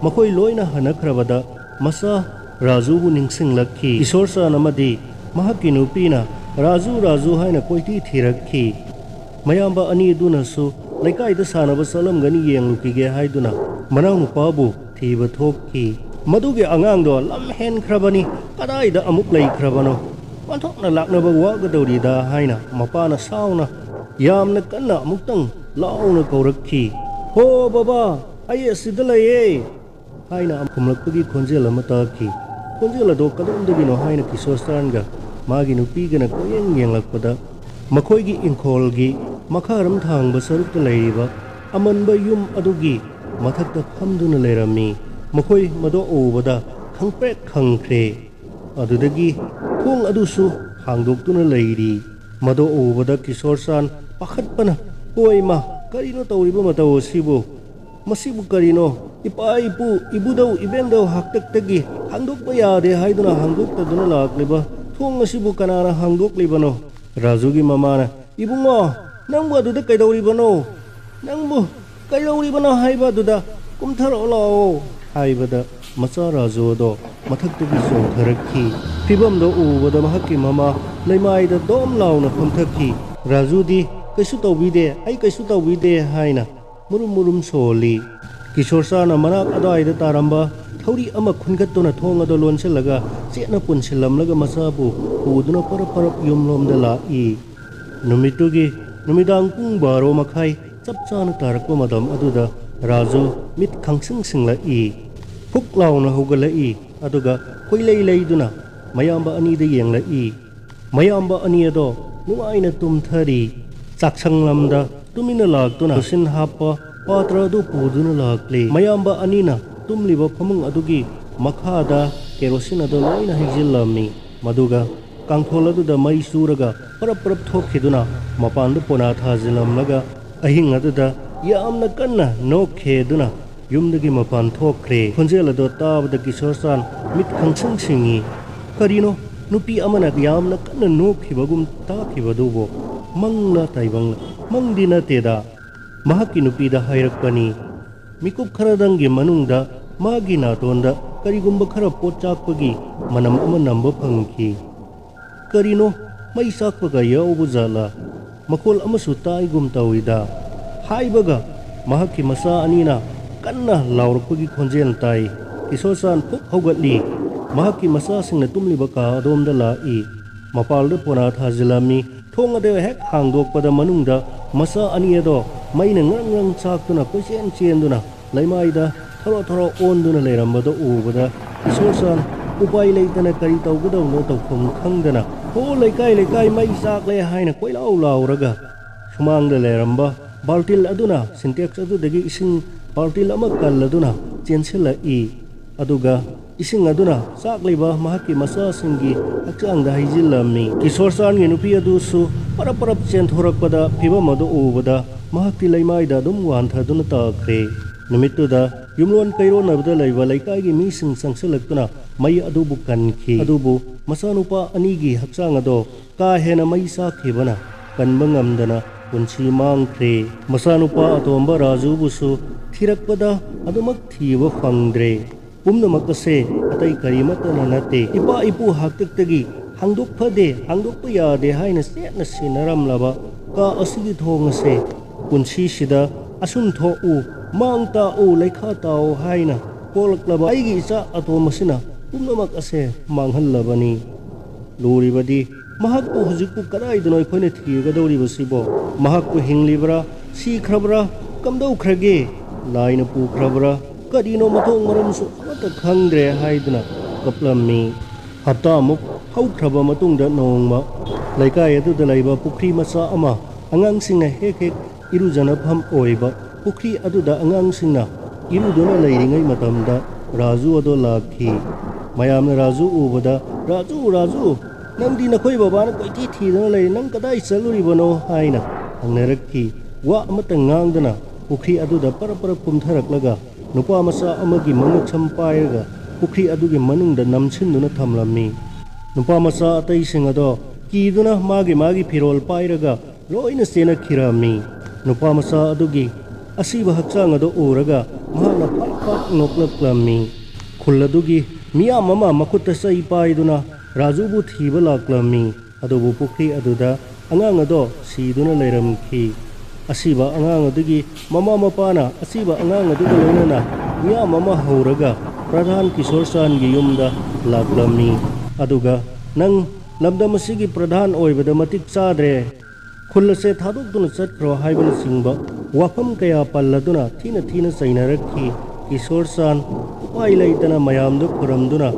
ꯃꯈꯣꯏ ꯂꯣꯏꯅ ꯍꯟꯅꯈ꯭ꯔꯕꯗ ꯃꯆꯥ ꯔꯥꯖꯨꯕꯨ ꯅꯤꯡꯁꯤꯡꯂꯛꯈꯤ꯫ ꯀꯤꯁꯣꯔ ꯆꯥꯟ ꯑꯃꯗꯤ ꯃꯍꯥꯛꯀꯤ ꯅꯨꯄꯤꯅ "ꯔꯥꯖꯨ, ꯔꯥꯖꯨ" ꯍꯥꯏꯅ ꯀꯣꯏꯊꯤ ꯊꯤꯔꯛꯈꯤ꯫ ꯃꯌꯥꯝꯕ ꯑꯅꯤ ꯑꯗꯨꯅꯁꯨ ꯂꯩꯀꯥꯏꯗ ꯁꯥꯟꯅꯕ ꯆꯠꯂꯝꯒꯅꯤ, ꯌꯦꯡꯂꯨꯈꯤꯒꯦ ꯍꯥꯏꯗꯨꯅ ꯃꯅꯥꯎꯅꯨꯄꯥꯕꯨ ꯊꯤꯕ ꯊꯣꯛꯈꯤ꯫ "ꯃꯗꯨꯒꯤ ꯑꯉꯥꯡꯗꯣ ꯂꯝ ꯍꯦꯟꯈ꯭ꯔꯕꯅꯤ, ꯀꯗꯥꯏꯗ ꯑꯃꯨꯛ ꯂꯩꯈ꯭ꯔꯕꯅꯣ? ꯑꯣꯟꯊꯣꯛꯅ ꯂꯥꯛꯅꯕ ꯋꯥꯒꯗꯧꯔꯤꯗ" ꯍꯥꯏꯅ ꯃꯄꯥꯅ ꯁꯥꯎꯅ ꯌꯥꯝꯅ ꯀꯟꯅ ꯑꯃꯨꯛꯇꯪ ꯂꯥꯎꯅ ꯀꯧꯔꯛꯈꯤ꯫ "ꯍꯣ ꯕꯕꯥ, ꯑꯩ ꯑꯁꯤꯗ ꯂꯩꯌꯦ" ꯍꯥꯏꯅ ꯈꯨꯝꯂꯛꯄꯒꯤ ꯈꯣꯟꯖꯦꯜ ꯑꯃ ꯇꯥꯈꯤ꯫ ꯈꯣꯟꯖꯦꯜ ꯑꯗꯣ ꯀꯗꯣꯝꯗꯒꯤꯅꯣ ꯍꯥꯏꯅ ꯀꯤꯁꯣꯔ ꯆꯥꯟꯒ ꯃꯥꯒꯤ ꯅꯨꯄꯤꯒꯅ ꯀꯣꯏꯌꯦꯡ ꯌꯦꯡꯂꯛꯄꯗ, ꯃꯈꯣꯏꯒꯤ ꯏꯪꯈꯣꯜꯒꯤ ꯃꯈꯥꯔꯝ ꯊꯥꯡꯕ ꯁꯔꯨꯛꯇ ꯂꯩꯔꯤꯕ ꯑꯃꯟꯕ ꯌꯨꯝ ꯑꯗꯨꯒꯤ ꯃꯊꯛꯇ ꯐꯝꯗꯨꯅ ꯂꯩꯔꯝꯃꯤ꯫ ꯃꯈꯣꯏ ꯃꯗꯣ ꯎꯕꯗ ꯈꯪꯄ꯭ꯔꯦꯛ ꯈꯪꯈ꯭ꯔꯦ꯫ ꯑꯗꯨꯗꯒꯤ ꯊꯣꯡ ꯑꯗꯨꯁꯨ ꯍꯥꯡꯗꯣꯛꯇꯨꯅ ꯂꯩꯔꯤ꯫ ꯃꯗꯣ ꯎꯕꯗ ꯀꯤꯁꯣꯔ ꯆꯥꯟ ꯄꯥꯈꯠꯄꯅ, "ꯍꯣꯏ ꯏꯃꯥ, ꯀꯔꯤꯅꯣ ꯇꯧꯔꯤꯕ ꯃꯇꯧ ꯑꯁꯤꯕꯨ? ꯃꯁꯤꯕꯨ ꯀꯔꯤꯅꯣ? ꯏꯄꯥ ꯏꯄꯨ, ꯏꯕꯨꯙꯧ ꯏꯕꯦꯟꯙꯧ ꯍꯥꯛꯇꯛꯇꯒꯤ ꯍꯥꯡꯗꯣꯛꯄ ꯌꯥꯗꯦ ꯍꯥꯏꯗꯨꯅ ꯍꯥꯡꯗꯣꯛꯇꯗꯨꯅ ꯂꯥꯛꯂꯤꯕ ꯊꯣꯡ ꯑꯁꯤꯕꯨ ꯀꯅꯥꯅ ꯍꯥꯡꯗꯣꯛꯂꯤꯕꯅꯣ?" ꯔꯥꯖꯨꯒꯤ ꯃꯃꯥꯅ, "ꯏꯕꯨꯡꯉꯣ, ꯅꯪꯕꯨ ꯑꯗꯨꯗ ꯀꯩꯗꯧꯔꯤꯕꯅꯣ? ꯅꯪꯕꯨ ꯀꯩꯗꯧꯔꯤꯕꯅꯣ ꯍꯥꯏꯕ ꯑꯗꯨꯗ? ꯀꯨꯝꯊꯔꯛꯑꯣ ꯂꯥꯛꯑꯣ" ꯍꯥꯏꯕꯗ ꯃꯆꯥ ꯔꯥꯖꯨ ꯑꯗꯣ ꯃꯊꯛꯇꯒꯤ ꯆꯣꯡꯊꯔꯛꯈꯤ꯫ ꯐꯤꯕꯝꯗꯣ ꯎꯕꯗ ꯃꯍꯥꯛꯀꯤ ꯃꯃꯥ ꯂꯩꯃꯥꯏꯗ ꯗꯣꯝ ꯂꯥꯎꯅ ꯐꯝꯊꯈꯤ꯫ ꯔꯥꯖꯨꯗꯤ "ꯀꯩꯁꯨ ꯇꯧꯕꯤꯗꯦ, ꯑꯩ ꯀꯩꯁꯨ ꯇꯧꯕꯤꯗꯦ" ꯍꯥꯏꯅ ꯃꯨꯔꯨꯝ ꯃꯨꯔꯨꯝ ꯁꯣꯜꯂꯤ꯫ ꯀꯤꯁꯣꯔ ꯁꯥꯅ ꯃꯅꯥꯛ ꯑꯗꯨꯋꯥꯏꯗ ꯇꯥꯔꯝꯕ ꯊꯧꯔꯤ ꯑꯃ ꯈꯨꯟꯒꯠꯇꯨꯅ ꯊꯣꯡ ꯑꯗꯨ ꯂꯣꯟꯁꯤꯜꯂꯒ ꯆꯦꯠꯅ ꯄꯨꯟꯁꯤꯜꯂꯝꯂꯒ ꯃꯆꯥꯕꯨ ꯄꯨꯗꯨꯅ ꯄꯔꯞ ꯄꯔꯞ ꯌꯨꯝꯂꯣꯝꯗ ꯂꯥꯛꯏ꯫ ꯅꯨꯃꯤꯠꯇꯨꯒꯤ ꯅꯨꯃꯤꯗꯥꯡ ꯄꯨꯡ ꯕꯥꯔꯣ ꯃꯈꯥꯏ ꯆꯞ ꯆꯥꯅ ꯇꯥꯔꯛꯄ ꯃꯇꯝ ꯑꯗꯨꯗ ꯔꯥꯖꯨ ꯃꯤꯠ ꯈꯪꯁꯤꯡ ꯁꯤꯡꯂꯛꯏ꯫ ꯐꯨꯛ ꯂꯥꯎꯅ ꯍꯧꯒꯠꯂꯛꯏ, ꯑꯗꯨꯒ ꯀꯣꯏꯂꯩ ꯂꯩꯗꯨꯅ ꯃꯌꯥꯝꯕ ꯑꯅꯤꯗ ꯌꯦꯡꯂꯛꯏ꯫ ꯃꯌꯥꯝꯕ ꯑꯅꯤ ꯑꯗꯣ ꯅꯨꯡꯉꯥꯏꯅ ꯇꯨꯝꯊꯔꯤ꯫ ꯆꯥꯛꯁꯪꯂꯝꯗ ꯇꯨꯃꯤꯟꯅ ꯂꯥꯛꯇꯨꯅ ꯂꯣꯁꯤꯟ ꯍꯥꯞꯄ ꯄꯥꯇ꯭ꯔ ꯑꯗꯨ ꯄꯨꯗꯨꯅ ꯂꯥꯛꯂꯤ꯫ ꯃꯌꯥꯝꯕ ꯑꯅꯤꯅ ꯇꯨꯝꯂꯤꯕ ꯐꯃꯨꯡ ꯑꯗꯨꯒꯤ ꯃꯈꯥꯗ ꯀꯦꯔꯣꯁꯤꯟ ꯑꯗꯨ ꯂꯣꯏꯅ ꯍꯩꯖꯤꯜꯂꯝꯃꯤ꯫ ꯃꯗꯨꯒ ꯀꯥꯡꯊꯣꯜ ꯑꯗꯨꯗ ꯃꯩ ꯆꯨꯔꯒ ꯄꯔꯞ ꯄꯔꯞ ꯊꯣꯛꯈꯤꯗꯨꯅ ꯃꯄꯥꯟꯗ ꯄꯣꯅꯥ ꯊꯥꯖꯤꯜꯂꯝꯂꯒ ꯑꯍꯤꯡ ꯑꯗꯨꯗ ꯌꯥꯝꯅ ꯀꯟꯅ ꯅꯣꯛꯈꯤꯗꯨꯅ ꯌꯨꯝꯗꯒꯤ ꯃꯄꯥꯟ ꯊꯣꯛꯈ꯭ꯔꯦ꯫ ꯈꯣꯟꯖꯦꯜ ꯑꯗꯨ ꯇꯥꯕꯗ ꯀꯤꯁꯣꯔ ꯆꯥꯟ ꯃꯤꯠ ꯈꯪꯁꯤꯡ ꯁꯤꯡꯉꯤ꯫ ꯀꯔꯤꯅꯣ, ꯅꯨꯄꯤ ꯑꯃꯅ ꯌꯥꯝꯅ ꯀꯟꯅ ꯅꯣꯛꯈꯤꯕꯒꯨꯝ ꯇꯥꯈꯤꯕꯗꯨꯕꯨ? ꯃꯪꯂ ꯇꯥꯏꯕꯪꯂ? ꯃꯪꯗꯤ ꯅꯠꯇꯦꯗ꯫ ꯃꯍꯥꯛꯀꯤ ꯅꯨꯄꯤꯗ ꯍꯥꯏꯔꯛꯄꯅꯤ꯫ ꯃꯤꯀꯨꯞ ꯈꯔꯗꯪꯒꯤ ꯃꯅꯨꯡꯗ ꯃꯥꯒꯤ ꯅꯥꯇꯣꯟꯗ ꯀꯔꯤꯒꯨꯝꯕ ꯈꯔ ꯄꯣꯠ ꯆꯥꯛꯄꯒꯤ ꯃꯅꯝ ꯑꯃ ꯅꯝꯕ ꯐꯪꯈꯤ꯫ ꯀꯔꯤꯅꯣ, ꯃꯩ ꯆꯥꯛꯄꯒ ꯌꯥꯎꯕ ꯖꯥꯠꯂꯥ? ꯃꯈꯣꯜ ꯑꯃꯁꯨ ꯇꯥꯏꯒꯨꯝ ꯇꯧꯏꯗ꯫ ꯍꯥꯏꯕꯒ ꯃꯍꯥꯛꯀꯤ ꯃꯆꯥ ꯑꯅꯤꯅ ꯀꯟꯅ ꯂꯥꯎꯔꯛꯄꯒꯤ ꯈꯣꯟꯖꯦꯜ ꯇꯥꯏ꯫ ꯀꯤꯁꯣꯔ ꯆꯥꯟ ꯐꯨꯛ ꯍꯧꯒꯠꯂꯤ꯫ ꯃꯍꯥꯛꯀꯤ ꯃꯆꯥꯁꯤꯡꯅ ꯇꯨꯝꯂꯤꯕ ꯀꯥ ꯑꯗꯣꯝꯗ ꯂꯥꯛꯏ꯫ ꯃꯄꯥꯜꯗ ꯄꯣꯅꯥ ꯊꯥꯖꯤꯜꯂꯝꯃꯤ꯫ ꯊꯣꯡ ꯑꯗꯨ ꯍꯦꯛ ꯍꯥꯡꯗꯣꯛꯄꯗ ꯃꯅꯨꯡꯗ ꯃꯆꯥ ꯑꯅꯤ ꯑꯗꯣ ꯃꯩꯅ ꯉ꯭ꯔꯪ ꯉ꯭ꯔꯪ ꯆꯥꯛꯇꯨꯅ ꯀꯣꯏꯆꯦꯟ ꯆꯦꯟꯗꯨꯅ ꯂꯩꯃꯥꯏꯗ ꯊꯣꯔꯣ ꯊꯣꯔꯣ ꯑꯣꯟꯗꯨꯅ ꯂꯩꯔꯝꯕꯗꯨ ꯎꯕꯗ ꯀꯤꯁꯣꯔ ꯆꯥꯟ ꯎꯄꯥꯏ ꯂꯩꯇꯅ ꯀꯔꯤ ꯇꯧꯒꯗꯕꯅꯣ ꯇꯧꯐꯝ ꯈꯪꯗꯅ, "ꯍꯣ, ꯂꯩꯀꯥꯏ, ꯂꯩꯀꯥꯏ, ꯃꯩ ꯆꯥꯛꯂꯦ!" ꯍꯥꯏꯅ ꯀꯣꯏꯂꯥꯎ ꯂꯥꯎꯔꯒ ꯁꯨꯃꯥꯡꯗ ꯂꯩꯔꯝꯕ ꯕꯥꯜꯇꯤꯜ ꯑꯗꯨꯅ ꯁꯤꯟꯇꯦꯛꯁ ꯑꯗꯨꯗꯒꯤ ꯏꯁꯤꯡ ꯕꯥꯜꯇꯤꯜ ꯑꯃ ꯀꯜꯂꯗꯨꯅ ꯆꯦꯟꯁꯤꯜꯂꯛꯏ꯫ ꯑꯗꯨꯒ ꯏꯁꯤꯡ ꯑꯗꯨꯅ ꯆꯥꯛꯂꯤꯕ ꯃꯍꯥꯛꯀꯤ ꯃꯆꯥꯁꯤꯡꯒꯤ ꯍꯛꯆꯥꯡꯗ ꯍꯩꯖꯤꯜꯂꯝꯃꯤ꯫ ꯀꯤꯁꯣꯔ ꯆꯥꯟꯒꯤ ꯅꯨꯄꯤ ꯑꯗꯨꯁꯨ ꯄꯔꯞ ꯄꯔꯞ ꯆꯦꯟꯊꯣꯔꯛꯄꯗ ꯐꯤꯕꯝ ꯑꯗꯨ ꯎꯕꯗ ꯃꯍꯥꯛꯇꯤ ꯂꯩꯃꯥꯏꯗ ꯑꯗꯨꯝ ꯋꯥꯟꯊꯗꯨꯅ ꯇꯥꯈ꯭ꯔꯦ꯫ ꯅꯨꯃꯤꯠꯇꯨꯗ ꯌꯨꯝꯂꯣꯟ ꯀꯩꯔꯣꯟꯅꯕꯗ ꯂꯩꯕ ꯂꯩꯀꯥꯏꯒꯤ ꯃꯤꯁꯤꯡ ꯆꯪꯁꯤꯜꯂꯛꯇꯨꯅ ꯃꯩ ꯑꯗꯨꯕꯨ ꯀꯟꯈꯤ꯫ ꯑꯗꯨꯕꯨ ꯃꯆꯥꯅꯨꯄꯥ ꯑꯅꯤꯒꯤ ꯍꯛꯆꯥꯡ ꯑꯗꯣ ꯀꯥ ꯍꯦꯟꯅ ꯃꯩ ꯆꯥꯛꯈꯤꯕꯅ ꯀꯟꯕ ꯉꯝꯗꯅ ꯄꯨꯟꯁꯤ ꯃꯥꯡꯈ꯭ꯔꯦ꯫ ꯃꯆꯥꯅꯨꯄꯥ ꯑꯇꯣꯝꯕ ꯔꯥꯖꯨꯕꯨꯁꯨ ꯊꯤꯔꯛꯄꯗ ꯑꯗꯨꯃꯛ ꯊꯤꯕ ꯐꯪꯗ꯭ꯔꯦ꯫ ꯄꯨꯝꯅꯃꯛ ꯑꯁꯦ ꯑꯇꯩ ꯀꯔꯤꯃꯠꯇꯅ ꯅꯠꯇꯦ, ꯏꯄꯥ ꯏꯄꯨ ꯍꯥꯛꯇꯛꯇꯒꯤ ꯍꯥꯡꯗꯣꯛ ꯐꯗꯦ, ꯍꯥꯡꯗꯣꯛꯄ ꯌꯥꯗꯦ ꯍꯥꯏꯅ ꯆꯦꯠꯅ ꯁꯤꯟꯅꯔꯝꯂꯕ ꯀꯥ ꯑꯁꯤꯒꯤ ꯊꯣꯡ ꯑꯁꯦ ꯄꯨꯟꯁꯤꯁꯤꯗ "ꯑꯁꯨꯝ ꯊꯣꯛꯎ, ꯃꯥꯡ ꯇꯥꯛꯎ, ꯂꯩꯈꯥ ꯇꯥꯎ" ꯍꯥꯏꯅ ꯄꯣꯛꯂꯛꯂꯕ ꯑꯩꯒꯤ ꯏꯆꯥ ꯑꯇꯣꯝ ꯑꯁꯤꯅ ꯄꯨꯝꯅꯃꯛ ꯑꯁꯦ ꯃꯥꯡꯍꯜꯂꯕꯅꯤ꯫ ꯂꯨꯔꯤꯕꯗꯤ ꯃꯍꯥꯛꯄꯨ ꯍꯧꯖꯤꯛꯄꯨ ꯀꯗꯥꯏꯗꯅꯣ ꯑꯩꯈꯣꯏꯅ ꯊꯤꯒꯗꯧꯔꯤꯕꯁꯤꯕꯣ? ꯃꯍꯥꯛꯄꯨ ꯍꯤꯡꯂꯤꯕ꯭ꯔꯥ, ꯁꯤꯈ꯭ꯔꯕ꯭ꯔꯥ, ꯀꯝꯗꯧꯈ꯭ꯔꯒꯦ? ꯂꯥꯏꯅ ꯄꯨꯈ꯭ꯔꯕ꯭ꯔꯥ? ꯀꯔꯤꯅꯣ ꯃꯊꯣꯡ ꯃꯔꯝꯁꯨ ꯑꯃꯠꯇ ꯈꯪꯗ꯭ꯔꯦ ꯍꯥꯏꯗꯨꯅ ꯀꯞꯂꯝꯃꯤ꯫ ꯍꯞꯇꯥꯃꯨꯛ ꯍꯧꯈ꯭ꯔꯕ ꯃꯇꯨꯡꯗ ꯅꯣꯡꯃ ꯂꯩꯀꯥꯏ ꯑꯗꯨꯗ ꯂꯩꯕ ꯄꯨꯈ꯭ꯔꯤ ꯃꯆꯥ ꯑꯃ, ꯑꯉꯥꯡꯁꯤꯡꯅ ꯍꯦꯛ ꯍꯦꯛ ꯏꯔꯨꯖꯅꯐꯝ ꯑꯣꯏꯕ ꯄꯨꯈ꯭ꯔꯤ ꯑꯗꯨꯗ ꯑꯉꯥꯡꯁꯤꯡꯅ ꯏꯔꯨꯗꯨꯅ ꯂꯩꯔꯤꯉꯩ ꯃꯇꯝꯗ ꯔꯥꯖꯨ ꯑꯗꯣ ꯂꯥꯛꯈꯤ꯫ ꯃꯌꯥꯝꯅ ꯔꯥꯖꯨ ꯎꯕꯗ, "ꯔꯥꯖꯨ, ꯔꯥꯖꯨ, ꯅꯪꯗꯤ ꯅꯈꯣꯏ ꯕꯕꯥꯅ ꯀꯣꯏꯊꯤ ꯊꯤꯗꯨꯅ ꯂꯩꯔꯤ, ꯅꯪ ꯀꯗꯥꯏ ꯆꯠꯂꯨꯔꯤꯕꯅꯣ?" ꯍꯥꯏꯅ ꯍꯪꯅꯔꯛꯈꯤ꯫ ꯋꯥ ꯑꯃꯠꯇ ꯉꯥꯡꯗꯅ ꯄꯨꯈ꯭ꯔꯤ ꯑꯗꯨꯗ ꯄꯔꯞ ꯄꯔꯞ ꯀꯨꯝꯊꯔꯛꯂꯒ ꯅꯨꯄꯥ ꯃꯆꯥ ꯑꯃꯒꯤ ꯃꯉꯛꯁꯝ ꯄꯥꯏꯔꯒ ꯄꯨꯈ꯭ꯔꯤ ꯑꯗꯨꯒꯤ ꯃꯅꯨꯡꯗ ꯅꯝꯁꯤꯟꯗꯨꯅ ꯊꯝꯂꯝꯃꯤ꯫ ꯅꯨꯄꯥ ꯃꯆꯥ ꯑꯇꯩꯁꯤꯡ ꯑꯗꯣ ꯀꯤꯗꯨꯅ ꯃꯥꯒꯤ ꯃꯥꯒꯤ ꯐꯤꯔꯣꯜ ꯄꯥꯏꯔꯒ ꯂꯣꯏꯅ ꯆꯦꯟꯅꯈꯤꯔꯝꯃꯤ꯫ ꯅꯨꯄꯥ ꯃꯆꯥ ꯑꯗꯨꯒꯤ ꯑꯁꯤꯕ ꯍꯛꯆꯥꯡ ꯑꯗꯨ ꯎꯔꯒ ꯃꯍꯥꯛꯅ ꯄꯥꯛ ꯄꯥꯛ ꯅꯣꯛꯂꯛꯂꯝꯃꯤ꯫ ꯈꯨꯜ ꯑꯗꯨꯒꯤ ꯃꯤꯌꯥꯝ ꯑꯃ ꯃꯈꯨꯠꯇ ꯆꯩ ꯄꯥꯏꯗꯨꯅ ꯔꯥꯖꯨꯕꯨ ꯊꯤꯕ ꯂꯥꯛꯂꯝꯃꯤ꯫ ꯑꯗꯨꯕꯨ ꯄꯨꯈ꯭ꯔꯤ ꯑꯗꯨꯗ ꯑꯉꯥꯡ ꯑꯗꯣ ꯁꯤꯗꯨꯅ ꯂꯩꯔꯝꯈꯤ꯫ ꯑꯁꯤꯕ ꯑꯉꯥꯡ ꯑꯗꯨꯒꯤ ꯃꯃꯥ ꯃꯄꯥꯅ ꯑꯁꯤꯕ ꯑꯉꯥꯡ ꯑꯗꯨꯒ ꯂꯣꯏꯅꯅ ꯃꯤꯌꯥꯝ ꯑꯃ ꯍꯧꯔꯒ ꯄ꯭ꯔꯙꯥꯟ ꯀꯤꯁꯣꯔ ꯆꯥꯟꯒꯤ ꯌꯨꯝꯗ ꯂꯥꯛꯂꯝꯃꯤ꯫ ꯑꯗꯨꯒ, "ꯅꯪ ꯂꯝꯗꯝ ꯑꯁꯤꯒꯤ ꯄ꯭ꯔꯙꯥꯟ ꯑꯣꯏꯕꯗ ꯃꯇꯤꯛ ꯆꯥꯗ꯭ꯔꯦ, ꯈꯨꯜ ꯑꯁꯦ ꯊꯥꯗꯣꯛꯇꯨꯅ ꯆꯠꯈ꯭ꯔꯣ" ꯍꯥꯏꯕꯅꯆꯤꯡꯕ ꯋꯥꯐꯝ ꯀꯌꯥ ꯄꯜꯂꯗꯨꯅ ꯊꯤꯅ ꯊꯤꯅ ꯆꯩꯅꯔꯛꯈꯤ꯫ ꯀꯤꯁꯣꯔ ꯆꯥꯟ ꯎꯄꯥꯏ ꯂꯩꯇꯅ ꯃꯌꯥꯝꯗ ꯈꯨꯔꯝꯗꯨꯅ,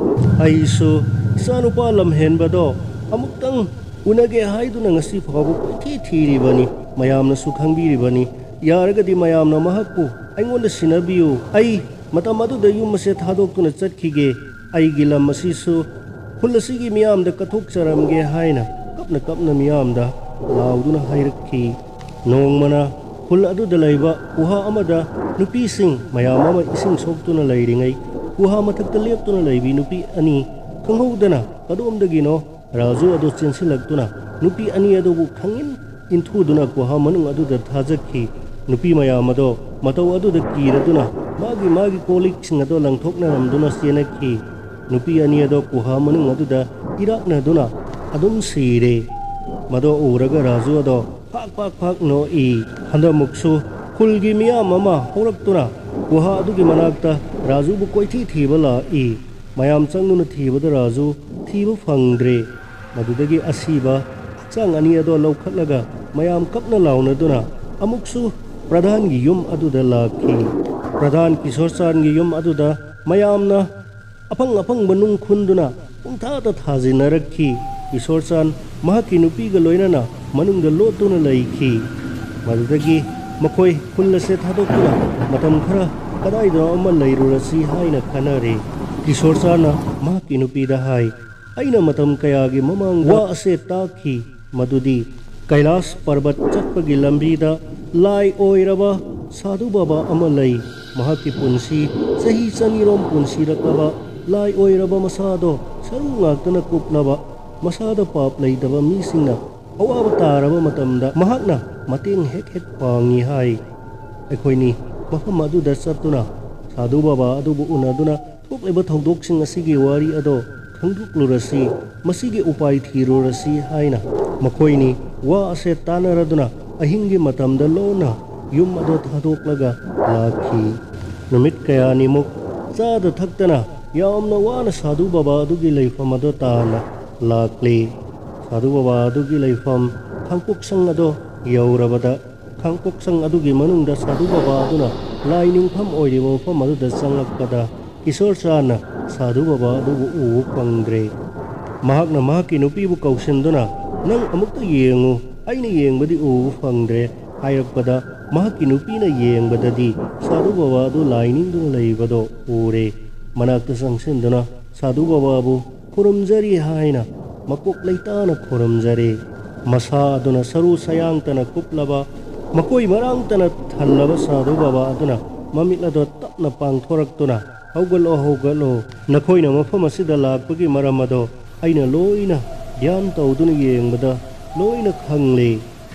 "ꯑꯩꯁꯨ ꯏꯆꯥꯅꯨꯄꯥ ꯂꯝꯍꯦꯟꯕꯗꯣ ꯑꯃꯨꯛꯇꯪ ꯎꯅꯒꯦ ꯍꯥꯏꯗꯨꯅ ꯉꯁꯤ ꯐꯥꯎꯕ ꯀꯣꯏꯊꯤ ꯊꯤꯔꯤꯕꯅꯤ꯫ ꯃꯌꯥꯝꯅꯁꯨ ꯈꯪꯕꯤꯔꯤꯕꯅꯤ꯫ ꯌꯥꯔꯒꯗꯤ ꯃꯌꯥꯝꯅ ꯃꯍꯥꯛꯄꯨ ꯑꯩꯉꯣꯟꯗ ꯁꯤꯟꯅꯕꯤꯌꯨ꯫ ꯑꯩ ꯃꯇꯝ ꯑꯗꯨꯗ ꯌꯨꯝ ꯑꯁꯦ ꯊꯥꯗꯣꯛꯇꯨꯅ ꯆꯠꯈꯤꯒꯦ꯫ ꯑꯩꯒꯤ ꯂꯝ ꯑꯁꯤꯁꯨ ꯈꯨꯜ ꯑꯁꯤꯒꯤ ꯃꯤꯌꯥꯝꯗ ꯀꯠꯊꯣꯛꯆꯔꯝꯒꯦ" ꯍꯥꯏꯅ ꯀꯞꯅ ꯀꯞꯅ ꯃꯤꯌꯥꯝꯗ ꯂꯥꯎꯗꯨꯅ ꯍꯥꯏꯔꯛꯈꯤ꯫ ꯅꯣꯡꯃꯅ ꯈꯨꯜ ꯑꯗꯨꯗ ꯂꯩꯕ ꯒꯨꯍꯥ ꯑꯃꯗ ꯅꯨꯄꯤꯁꯤꯡ ꯃꯌꯥꯝ ꯑꯃ ꯏꯁꯤꯡ ꯁꯣꯛꯇꯨꯅ ꯂꯩꯔꯤꯉꯩ, ꯒꯨꯍꯥ ꯃꯊꯛꯇ ꯂꯦꯞꯇꯨꯅ ꯂꯩꯕꯤ ꯅꯨꯄꯤ ꯑꯅꯤ ꯈꯪꯍꯧꯗꯅ ꯀꯗꯣꯝꯗꯒꯤꯅꯣ ꯔꯥꯖꯨ ꯑꯗꯨ ꯆꯦꯟꯁꯤꯜꯂꯛꯇꯨꯅ ꯅꯨꯄꯤ ꯑꯅꯤ ꯑꯗꯨꯕꯨ ꯈꯪꯏꯟ ꯏꯟꯊꯨꯗꯨꯅ ꯒꯨꯍꯥ ꯃꯅꯨꯡ ꯑꯗꯨꯗ ꯊꯥꯖꯈꯤ꯫ ꯅꯨꯄꯤ ꯃꯌꯥꯝ ꯑꯗꯣ ꯃꯇꯧ ꯑꯗꯨꯗ ꯀꯤꯔꯗꯨꯅ ꯃꯥꯒꯤ ꯃꯥꯒꯤ ꯀꯣꯜ ꯂꯤꯛꯁꯤꯡ ꯑꯗꯣ ꯂꯪꯊꯣꯛꯅꯔꯝꯗꯨꯅ ꯆꯦꯟꯅꯈꯤ꯫ ꯅꯨꯄꯤ ꯑꯅꯤ ꯑꯗꯣ ꯒꯨꯍꯥ ꯃꯅꯨꯡ ꯑꯗꯨꯗ ꯏꯔꯥꯛꯅꯗꯨꯅ ꯑꯗꯨꯝ ꯁꯤꯔꯦ꯫ ꯃꯗꯣ ꯎꯔꯒ ꯔꯥꯖꯨ ꯑꯗꯣ ꯐꯥꯛ ꯐꯥꯛ ꯐꯥꯛ ꯅꯣꯛꯏ꯫ ꯍꯟꯗꯛꯃꯨꯛꯁꯨ ꯈꯨꯜꯒꯤ ꯃꯤꯌꯥꯝ ꯑꯃ ꯍꯧꯔꯛꯇꯨꯅ ꯒꯨꯍꯥ ꯑꯗꯨꯒꯤ ꯃꯅꯥꯛꯇ ꯔꯥꯖꯨꯕꯨ ꯀꯣꯏꯊꯤ ꯊꯤꯕ ꯂꯥꯛꯏ꯫ ꯃꯌꯥꯝ ꯆꯪꯗꯨꯅ ꯊꯤꯕꯗ ꯔꯥꯖꯨ ꯊꯤꯕ ꯐꯪꯗ꯭ꯔꯦ꯫ ꯃꯗꯨꯗꯒꯤ ꯑꯁꯤꯕ ꯍꯛꯆꯥꯡ ꯑꯅꯤ ꯑꯗꯣ ꯂꯧꯈꯠꯂꯒ ꯃꯌꯥꯝ ꯀꯞꯅ ꯂꯥꯎꯅꯗꯨꯅ ꯑꯃꯨꯛꯁꯨ ꯄ꯭ꯔꯙꯥꯟꯒꯤ ꯌꯨꯝ ꯑꯗꯨꯗ ꯂꯥꯛꯈꯤ꯫ ꯄ꯭ꯔꯙꯥꯟ ꯀꯤꯁꯣꯔ ꯆꯥꯟꯒꯤ ꯌꯨꯝ ꯑꯗꯨꯗ ꯃꯌꯥꯝꯅ ꯑꯐꯪ ꯑꯐꯪꯕ ꯅꯨꯡ ꯈꯨꯟꯗꯨꯅ ꯄꯨꯡꯊꯥꯗ ꯊꯥꯖꯤꯟꯅꯔꯛꯈꯤ꯫ ꯀꯤꯁꯣꯔ ꯆꯥꯟ ꯃꯍꯥꯛꯀꯤ ꯅꯨꯄꯤꯒ ꯂꯣꯏꯅꯅ ꯃꯅꯨꯡꯗ ꯂꯣꯠꯇꯨꯅ ꯂꯩꯈꯤ꯫ ꯃꯗꯨꯗꯒꯤ ꯃꯈꯣꯏ ꯈꯨꯜ ꯑꯁꯦ ꯊꯥꯗꯣꯛꯇꯨꯅ ꯃꯇꯝ ꯈꯔ ꯀꯗꯥꯏꯗꯅꯣ ꯑꯃ ꯂꯩꯔꯨꯔꯁꯤ ꯍꯥꯏꯅ ꯈꯟꯅꯔꯦ꯫ ꯀꯤꯁꯣꯔ ꯆꯥꯟꯅ ꯃꯍꯥꯛꯀꯤ ꯅꯨꯄꯤꯗ ꯍꯥꯏ, "ꯑꯩꯅ ꯃꯇꯝ ꯀꯌꯥꯒꯤ ꯃꯃꯥꯡꯗ ꯋꯥ ꯑꯁꯦ ꯇꯥꯈꯤ, ꯃꯗꯨꯗꯤ ꯀꯩꯂꯥꯁ ꯄꯔꯕꯠ ꯆꯠꯄꯒꯤ ꯂꯝꯕꯤꯗ ꯂꯥꯏ ꯑꯣꯏꯔꯕ ꯁꯥꯙꯨ ꯕꯥꯕꯥ ꯑꯃ ꯂꯩ꯫ ꯃꯍꯥꯛꯀꯤ ꯄꯨꯟꯁꯤ ꯆꯍꯤ ꯆꯅꯤꯔꯣꯝ ꯄꯨꯟꯁꯤꯔꯛꯂꯕ ꯂꯥꯏ ꯑꯣꯏꯔꯕ ꯃꯁꯥꯗꯣ ꯁꯔꯨ ꯉꯥꯛꯇꯅ ꯀꯨꯞꯂꯕ, ꯃꯁꯥꯗ ꯄꯥꯞ ꯂꯩꯇꯕ ꯃꯤꯁꯤꯡꯅ ꯑꯋꯥꯕ ꯇꯥꯔꯕ ꯃꯇꯝꯗ ꯃꯍꯥꯛꯅ ꯃꯇꯦꯡ ꯍꯦꯛ ꯍꯦꯛ ꯄꯥꯡꯏ ꯍꯥꯏ꯫ ꯑꯩꯈꯣꯏꯅꯤ ꯃꯐꯝ ꯑꯗꯨꯗ ꯆꯠꯇꯨꯅ ꯁꯥꯙꯨ ꯕꯥꯕꯥ ꯑꯗꯨꯕꯨ ꯎꯅꯗꯨꯅ ꯊꯣꯛꯂꯤꯕ ꯊꯧꯗꯣꯛꯁꯤꯡ ꯑꯁꯤꯒꯤ ꯋꯥꯔꯤ ꯑꯗꯣ ꯈꯪꯗꯣꯛꯂꯨꯔꯁꯤ, ꯃꯁꯤꯒꯤ ꯎꯄꯥꯏ ꯊꯤꯔꯨꯔꯁꯤ" ꯍꯥꯏꯅ ꯃꯈꯣꯏꯅꯤ ꯋꯥ ꯑꯁꯦ ꯇꯥꯟꯅꯔꯗꯨꯅ ꯑꯍꯤꯡꯒꯤ ꯃꯇꯝꯗ ꯂꯣꯟꯅ ꯌꯨꯝ ꯑꯗꯣ ꯊꯥꯗꯣꯛꯂꯒ ꯂꯥꯛꯈꯤ꯫ ꯅꯨꯃꯤꯠ ꯀꯌꯥꯅꯤꯃꯨꯛ ꯆꯥꯗ ꯊꯛꯇꯅ ꯌꯥꯝꯅ ꯋꯥꯅ ꯁꯥꯙꯨ ꯕꯥꯕꯥ ꯑꯗꯨꯒꯤ ꯂꯩꯐꯝ ꯑꯗꯣ ꯇꯥꯅ ꯂꯥꯛꯂꯤ꯫ ꯁꯥꯙꯨ ꯕꯥꯕꯥ ꯑꯗꯨꯒꯤ ꯂꯩꯐꯝ ꯈꯥꯡꯄꯣꯛꯁꯪ ꯑꯗꯣ ꯌꯧꯔꯕꯗ, ꯈꯥꯡꯄꯣꯛꯁꯪ ꯑꯗꯨꯒꯤ ꯃꯅꯨꯡꯗ ꯁꯥꯙꯨ ꯕꯥꯕꯥ ꯑꯗꯨꯅ ꯂꯥꯏ ꯅꯤꯡꯐꯝ ꯑꯣꯏꯔꯤꯕ ꯃꯐꯝ ꯑꯗꯨꯗ ꯆꯪꯂꯛꯄꯗ, ꯀꯤꯁꯣꯔ ꯆꯥꯟꯅ ꯁꯥꯙꯨ ꯕꯥꯕꯥ ꯑꯗꯨꯕꯨ ꯎꯕ ꯐꯪꯗ꯭ꯔꯦ꯫ ꯃꯍꯥꯛꯅ ꯃꯍꯥꯛꯀꯤ ꯅꯨꯄꯤꯕꯨ ꯀꯧꯁꯤꯟꯗꯨꯅ, "ꯅꯪ ꯑꯃꯨꯛꯇ ꯌꯦꯡꯉꯨ, ꯑꯩꯅ ꯌꯦꯡꯕꯗꯤ ꯎꯕ ꯐꯪꯗ꯭ꯔꯦ" ꯍꯥꯏꯔꯛꯄꯗ, ꯃꯍꯥꯛꯀꯤ ꯅꯨꯄꯤꯅ ꯌꯦꯡꯕꯗꯗꯤ ꯁꯥꯙꯨ ꯕꯥꯕꯥ ꯑꯗꯨ ꯂꯥꯏ ꯅꯤꯡꯗꯨꯅ ꯂꯩꯕꯗꯣ ꯎꯔꯦ꯫ ꯃꯅꯥꯛꯇ ꯆꯪꯁꯤꯟꯗꯨꯅ ꯁꯥꯙꯨ ꯕꯥꯕꯥꯕꯨ ꯈꯨꯔꯨꯝꯖꯔꯤ ꯍꯥꯏꯅ ꯃꯀꯣꯛ ꯂꯩꯇꯥꯅ ꯈꯨꯔꯨꯝꯖꯔꯦ꯫ ꯃꯁꯥ ꯑꯗꯨꯅ ꯁꯔꯨ ꯁꯌꯥꯡꯇꯅ ꯀꯨꯞꯂꯕ, ꯃꯀꯣꯏ ꯃꯔꯥꯡꯇꯅ ꯊꯜꯂꯕ ꯁꯥꯙꯨ ꯕꯥꯕꯥ ꯑꯗꯨꯅ ꯃꯃꯤꯠ ꯑꯗꯣ ꯇꯞꯅ ꯄꯥꯡꯊꯣꯔꯛꯇꯨꯅ, "ꯍꯧꯒꯠꯂꯣ, ꯍꯧꯒꯠꯂꯣ꯫ ꯅꯈꯣꯏꯅ ꯃꯐꯝ ꯑꯁꯤꯗ ꯂꯥꯛꯄꯒꯤ ꯃꯔꯝ ꯑꯗꯣ ꯑꯩꯅ ꯂꯣꯏꯅ ꯙ꯭ꯌꯥꯟ ꯇꯧꯗꯨꯅ ꯌꯦꯡꯕꯗ ꯂꯣꯏꯅ ꯈꯪꯂꯦ꯫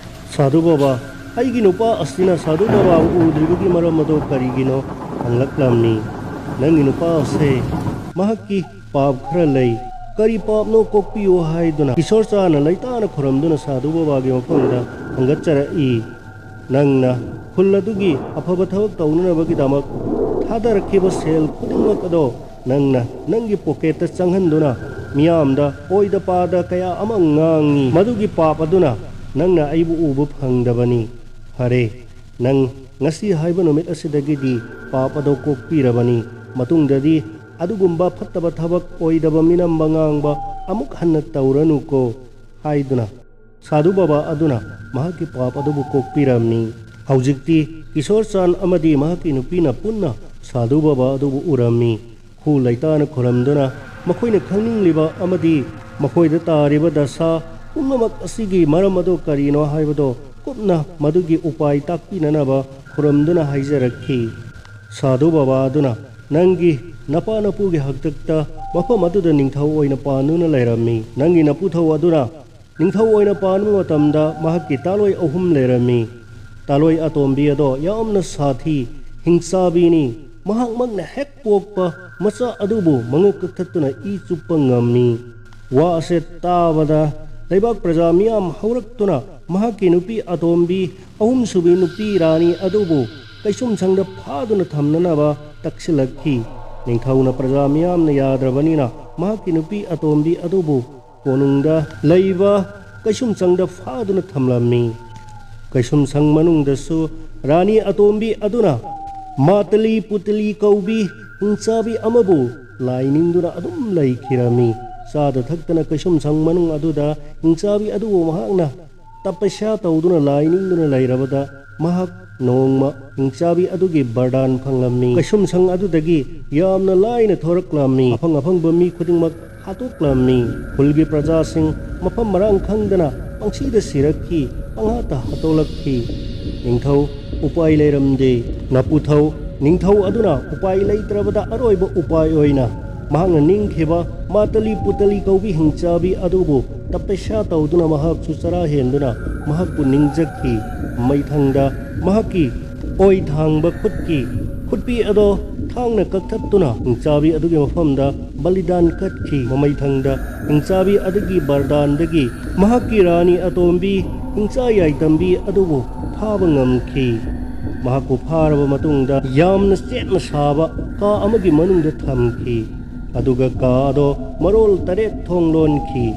ꯁꯥꯙꯨ ꯕꯥꯕꯥ, ꯑꯩꯒꯤ ꯅꯨꯄꯥ ꯑꯁꯤꯅ ꯁꯥꯙꯨ ꯕꯥꯕꯥꯕꯨ ꯎꯗ꯭ꯔꯤꯕꯒꯤ ꯃꯔꯝ ꯑꯗꯣ ꯀꯔꯤꯒꯤꯅꯣ ꯍꯪꯂꯛꯂꯝꯃꯤ꯫ ꯅꯪꯒꯤ ꯅꯨꯄꯥ ꯑꯁꯦ ꯃꯍꯥꯛꯀꯤ ꯄꯥꯞ ꯈꯔ ꯂꯩ꯫ ꯀꯔꯤ ꯄꯥꯞꯅꯣ ꯀꯣꯛꯄꯤꯌꯨ" ꯍꯥꯏꯗꯨꯅ ꯀꯤꯁꯣꯔ ꯆꯥꯟꯅ ꯂꯩꯇꯥꯅ ꯈꯨꯔꯝꯗꯨꯅ ꯁꯥꯙꯨ ꯕꯥꯕꯥꯒꯤ ꯃꯐꯝꯗ ꯊꯥꯡꯒꯠꯆꯔꯛꯏ꯫ ꯅꯪꯅ ꯈꯨꯜ ꯑꯗꯨꯒꯤ ꯑꯐꯕ ꯊꯕꯛ ꯇꯧꯅꯅꯕꯒꯤꯗꯃꯛ ꯊꯥꯗꯔꯛꯈꯤꯕ ꯁꯦꯜ ꯈꯨꯗꯤꯡꯃꯛ ꯑꯗꯣ ꯅꯪꯅ ꯅꯪꯒꯤ ꯄꯣꯀꯦꯠꯇ ꯆꯪꯍꯟꯗꯨꯅ ꯃꯤꯌꯥꯝꯗ ꯑꯣꯏꯗ ꯄꯥꯗ ꯀꯌꯥ ꯑꯃ ꯉꯥꯡꯉꯤ꯫ ꯃꯗꯨꯒꯤ ꯄꯥꯞ ꯑꯗꯨꯅ ꯅꯪꯅ ꯑꯩꯕꯨ ꯎꯕ ꯐꯪꯗꯕꯅꯤ꯫ ꯐꯔꯦ, ꯅꯪ ꯉꯁꯤ ꯍꯥꯏꯕ ꯅꯨꯃꯤꯠ ꯑꯁꯤꯗꯒꯤꯗꯤ ꯄꯥꯞ ꯑꯗꯣ ꯀꯣꯛꯄꯤꯔꯕꯅꯤ꯫ ꯃꯇꯨꯡꯗꯗꯤ ꯑꯗꯨꯒꯨꯝꯕ ꯐꯠꯇꯕ ꯊꯕꯛ, ꯑꯣꯏꯗꯕ ꯃꯤꯅꯝꯕ ꯉꯥꯡꯕ ꯑꯃꯨꯛ ꯍꯟꯅ ꯇꯧꯔꯅꯨꯀꯣ ꯍꯥꯏꯗꯨꯅ ꯁꯥꯙꯨ ꯕꯥꯕꯥ ꯑꯗꯨꯅ ꯃꯍꯥꯛꯀꯤ ꯄꯥꯞ ꯑꯗꯨꯕꯨ ꯀꯣꯛꯄꯤꯔꯝꯃꯤ꯫ ꯍꯧꯖꯤꯛꯇꯤ ꯀꯤꯁꯣꯔ ꯆꯥꯟ ꯑꯃꯗꯤ ꯃꯍꯥꯛꯀꯤ ꯅꯨꯄꯤꯅ ꯄꯨꯟꯅ ꯁꯥꯙꯨ ꯕꯥꯕꯥ ꯑꯗꯨꯕꯨ ꯎꯔꯝꯃꯤ꯫ ꯈꯨ ꯂꯩꯇꯥꯅ ꯈꯨꯔꯝꯗꯨꯅ ꯃꯈꯣꯏꯅ ꯈꯪꯅꯤꯡꯂꯤꯕ ꯑꯃꯗꯤ ꯃꯈꯣꯏꯗ ꯇꯥꯔꯤꯕ ꯗꯁꯥ ꯄꯨꯝꯅꯃꯛ ꯑꯁꯤꯒꯤ ꯃꯔꯝ ꯑꯗꯨ ꯀꯔꯤꯅꯣ ꯍꯥꯏꯕꯗꯨ ꯀꯨꯞꯅ ꯃꯗꯨꯒꯤ ꯎꯄꯥꯏ ꯇꯥꯛꯄꯤꯅꯅꯕ ꯈꯨꯔꯝꯗꯨꯅ ꯍꯥꯏꯖꯔꯛꯈꯤ꯫ ꯁꯥꯙꯨ ꯕꯥꯕꯥ ꯑꯗꯨꯅ ꯅꯪꯒꯤ ꯅꯄꯥ ꯅꯄꯨꯒꯤ ꯍꯥꯛꯇꯛꯇ ꯃꯐꯝ ꯑꯗꯨꯗ ꯅꯤꯡꯊꯧ ꯑꯣꯏꯅ ꯄꯥꯟꯗꯨꯅ ꯂꯩꯔꯝꯃꯤ꯫ ꯅꯪꯒꯤ ꯅꯄꯨꯊꯧ ꯑꯗꯨꯅ ꯅꯤꯡꯊꯧ ꯑꯣꯏꯅ ꯄꯥꯟꯕ ꯃꯇꯝꯗ ꯃꯍꯥꯛꯀꯤ ꯇꯥꯂꯣꯏ ꯑꯍꯨꯝ ꯂꯩꯔꯝꯃꯤ꯫ ꯇꯥꯂꯣꯏ ꯑꯇꯣꯝꯕꯤ ꯑꯗꯣ ꯌꯥꯝꯅ ꯁꯥꯊꯤ, ꯍꯤꯡꯆꯥꯕꯤꯅꯤ꯫ ꯃꯍꯥꯛꯃꯛꯅ ꯍꯦꯛ ꯄꯣꯛꯄ ꯃꯆꯥ ꯑꯗꯨꯕꯨ ꯃꯉꯛ ꯀꯛꯊꯠꯇꯨꯅ ꯏ ꯆꯨꯞꯄ ꯉꯝꯃꯤ꯫ ꯋꯥ ꯑꯁꯦ ꯇꯥꯕꯗ ꯂꯩꯕꯥꯛ ꯄ꯭ꯔꯖꯥ ꯃꯤꯌꯥꯝ ꯍꯧꯔꯛꯇꯨꯅ ꯃꯍꯥꯛꯀꯤ ꯅꯨꯄꯤ ꯑꯇꯣꯝꯕꯤ ꯑꯍꯨꯝꯁꯨꯕꯤ ꯅꯨꯄꯤ ꯔꯥꯅꯤ ꯑꯗꯨꯕꯨ ꯀꯩꯁꯨꯝꯁꯪꯗ ꯐꯥꯗꯨꯅ ꯊꯝꯅꯅꯕ ꯇꯛꯁꯤꯜꯂꯛꯈꯤ꯫ ꯅꯤꯡꯊꯧꯅ ꯄ꯭ꯔꯖꯥ ꯃꯤꯌꯥꯝꯅ ꯌꯥꯗ꯭ꯔꯕꯅꯤꯅ ꯃꯍꯥꯛꯀꯤ ꯅꯨꯄꯤ ꯑꯇꯣꯝꯕꯤ ꯑꯗꯨꯕꯨ ꯀꯣꯅꯨꯡꯗ ꯂꯩꯕ ꯀꯩꯁꯨꯝꯁꯪꯗ ꯐꯥꯗꯨꯅ ꯊꯝꯂꯝꯃꯤ꯫ ꯀꯩꯁꯨꯝꯁꯪ ꯃꯅꯨꯡꯗꯁꯨ ꯔꯥꯅꯤ ꯑꯇꯣꯝꯕꯤ ꯑꯗꯨꯅ ꯃꯥꯇꯂꯤ ꯄꯨꯇꯂꯤ ꯀꯧꯕꯤ ꯍꯤꯡꯆꯥꯕꯤ ꯑꯃꯕꯨ ꯂꯥꯏ ꯅꯤꯡꯗꯨꯅ ꯑꯗꯨꯝ ꯂꯩꯈꯤꯔꯝꯃꯤ꯫ ꯆꯥꯗ ꯊꯛꯇꯅ ꯀꯩꯁꯨꯝꯁꯪ ꯃꯅꯨꯡ ꯑꯗꯨꯗ ꯍꯤꯡꯆꯥꯕꯤ ꯑꯗꯨꯕꯨ ꯃꯍꯥꯛꯅ ꯇꯄꯁ꯭ꯌꯥ ꯇꯧꯗꯨꯅ ꯂꯥꯏ ꯅꯤꯡꯗꯨꯅ ꯂꯩꯔꯕꯗ ꯃꯍꯥꯛ ꯅꯣꯡꯃ ꯍꯤꯡꯆꯥꯕꯤ ꯑꯗꯨꯒꯤ ꯕꯔꯗꯥꯟ ꯐꯪꯂꯝꯃꯤ꯫ ꯀꯩꯁꯨꯝꯁꯪ ꯑꯗꯨꯗꯒꯤ ꯌꯥꯝꯅ ꯂꯥꯏꯅ ꯊꯣꯔꯛꯂꯝꯃꯤ꯫ ꯑꯐꯪ ꯑꯐꯪꯕ ꯃꯤ ꯈꯨꯗꯤꯡꯃꯛ ꯍꯥꯠꯇꯣꯛꯂꯝꯃꯤ꯫ ꯈꯨꯜꯒꯤ ꯄ꯭ꯔꯖꯥꯁꯤꯡ ꯃꯐꯝ ꯃꯔꯥꯡ ꯈꯪꯗꯅ ꯄꯪꯁꯤꯗ ꯁꯤꯔꯛꯈꯤ, ꯄꯪꯍꯥꯠꯇ ꯍꯥꯠꯇꯣꯛꯂꯛꯈꯤ꯫ ꯅꯤꯡꯊꯧ ꯎꯄꯥꯏ ꯂꯩꯔꯝꯗꯦ꯫ ꯅꯄꯨꯊꯧ ꯅꯤꯡꯊꯧ ꯑꯗꯨꯅ ꯎꯄꯥꯏ ꯂꯩꯇ꯭ꯔꯕꯗ ꯑꯔꯣꯏꯕ ꯎꯄꯥꯏ ꯑꯣꯏꯅ ꯃꯍꯥꯛꯅ ꯅꯤꯡꯈꯤꯕ ꯃꯥꯇꯂꯤ ꯄꯨꯇꯂꯤ ꯀꯧꯕꯤ ꯍꯤꯡꯆꯥꯕꯤ ꯑꯗꯨꯕꯨ ꯇꯄꯁ꯭ꯌꯥ ꯇꯧꯗꯨꯅ ꯃꯍꯥꯛꯁꯨ ꯆꯔꯥ ꯍꯦꯟꯗꯨꯅ ꯃꯍꯥꯛꯄꯨ ꯅꯤꯡꯖꯈꯤ꯫ ꯃꯩꯊꯪꯗ ꯃꯍꯥꯛꯀꯤ ꯑꯣꯏ ꯊꯥꯡꯕ ꯈꯨꯠꯀꯤ ꯈꯨꯠꯄꯤ ꯑꯗꯣ ꯊꯥꯡꯅ ꯀꯛꯊꯠꯇꯨꯅ ꯍꯤꯡꯆꯥꯕꯤ ꯑꯗꯨꯒꯤ ꯃꯐꯝꯗ ꯕꯂꯤꯗꯥꯟ ꯀꯠꯈꯤ꯫ ꯃꯃꯩꯊꯪꯗ ꯍꯤꯡꯆꯥꯕꯤ ꯑꯗꯨꯒꯤ ꯕꯔꯗꯥꯟꯗꯒꯤ ꯃꯍꯥꯛꯀꯤ ꯔꯥꯅꯤ ꯑꯇꯣꯝꯕꯤ ꯍꯤꯡꯆꯥ ꯌꯥꯏꯇꯝꯕꯤ ꯑꯗꯨꯕꯨ ꯐꯥꯕ ꯉꯝꯈꯤ꯫ ꯃꯍꯥꯛꯄꯨ ꯐꯥꯔꯕ ꯃꯇꯨꯡꯗ ꯌꯥꯝꯅ ꯆꯦꯠꯅ ꯁꯥꯕ ꯀꯥ ꯑꯃꯒꯤ ꯃꯅꯨꯡꯗ ꯊꯝꯈꯤ꯫ ꯑꯗꯨꯒ ꯀꯥ ꯑꯗꯣ ꯃꯔꯣꯜ ꯇꯔꯦꯠ ꯊꯣꯡ ꯂꯣꯟꯈꯤ꯫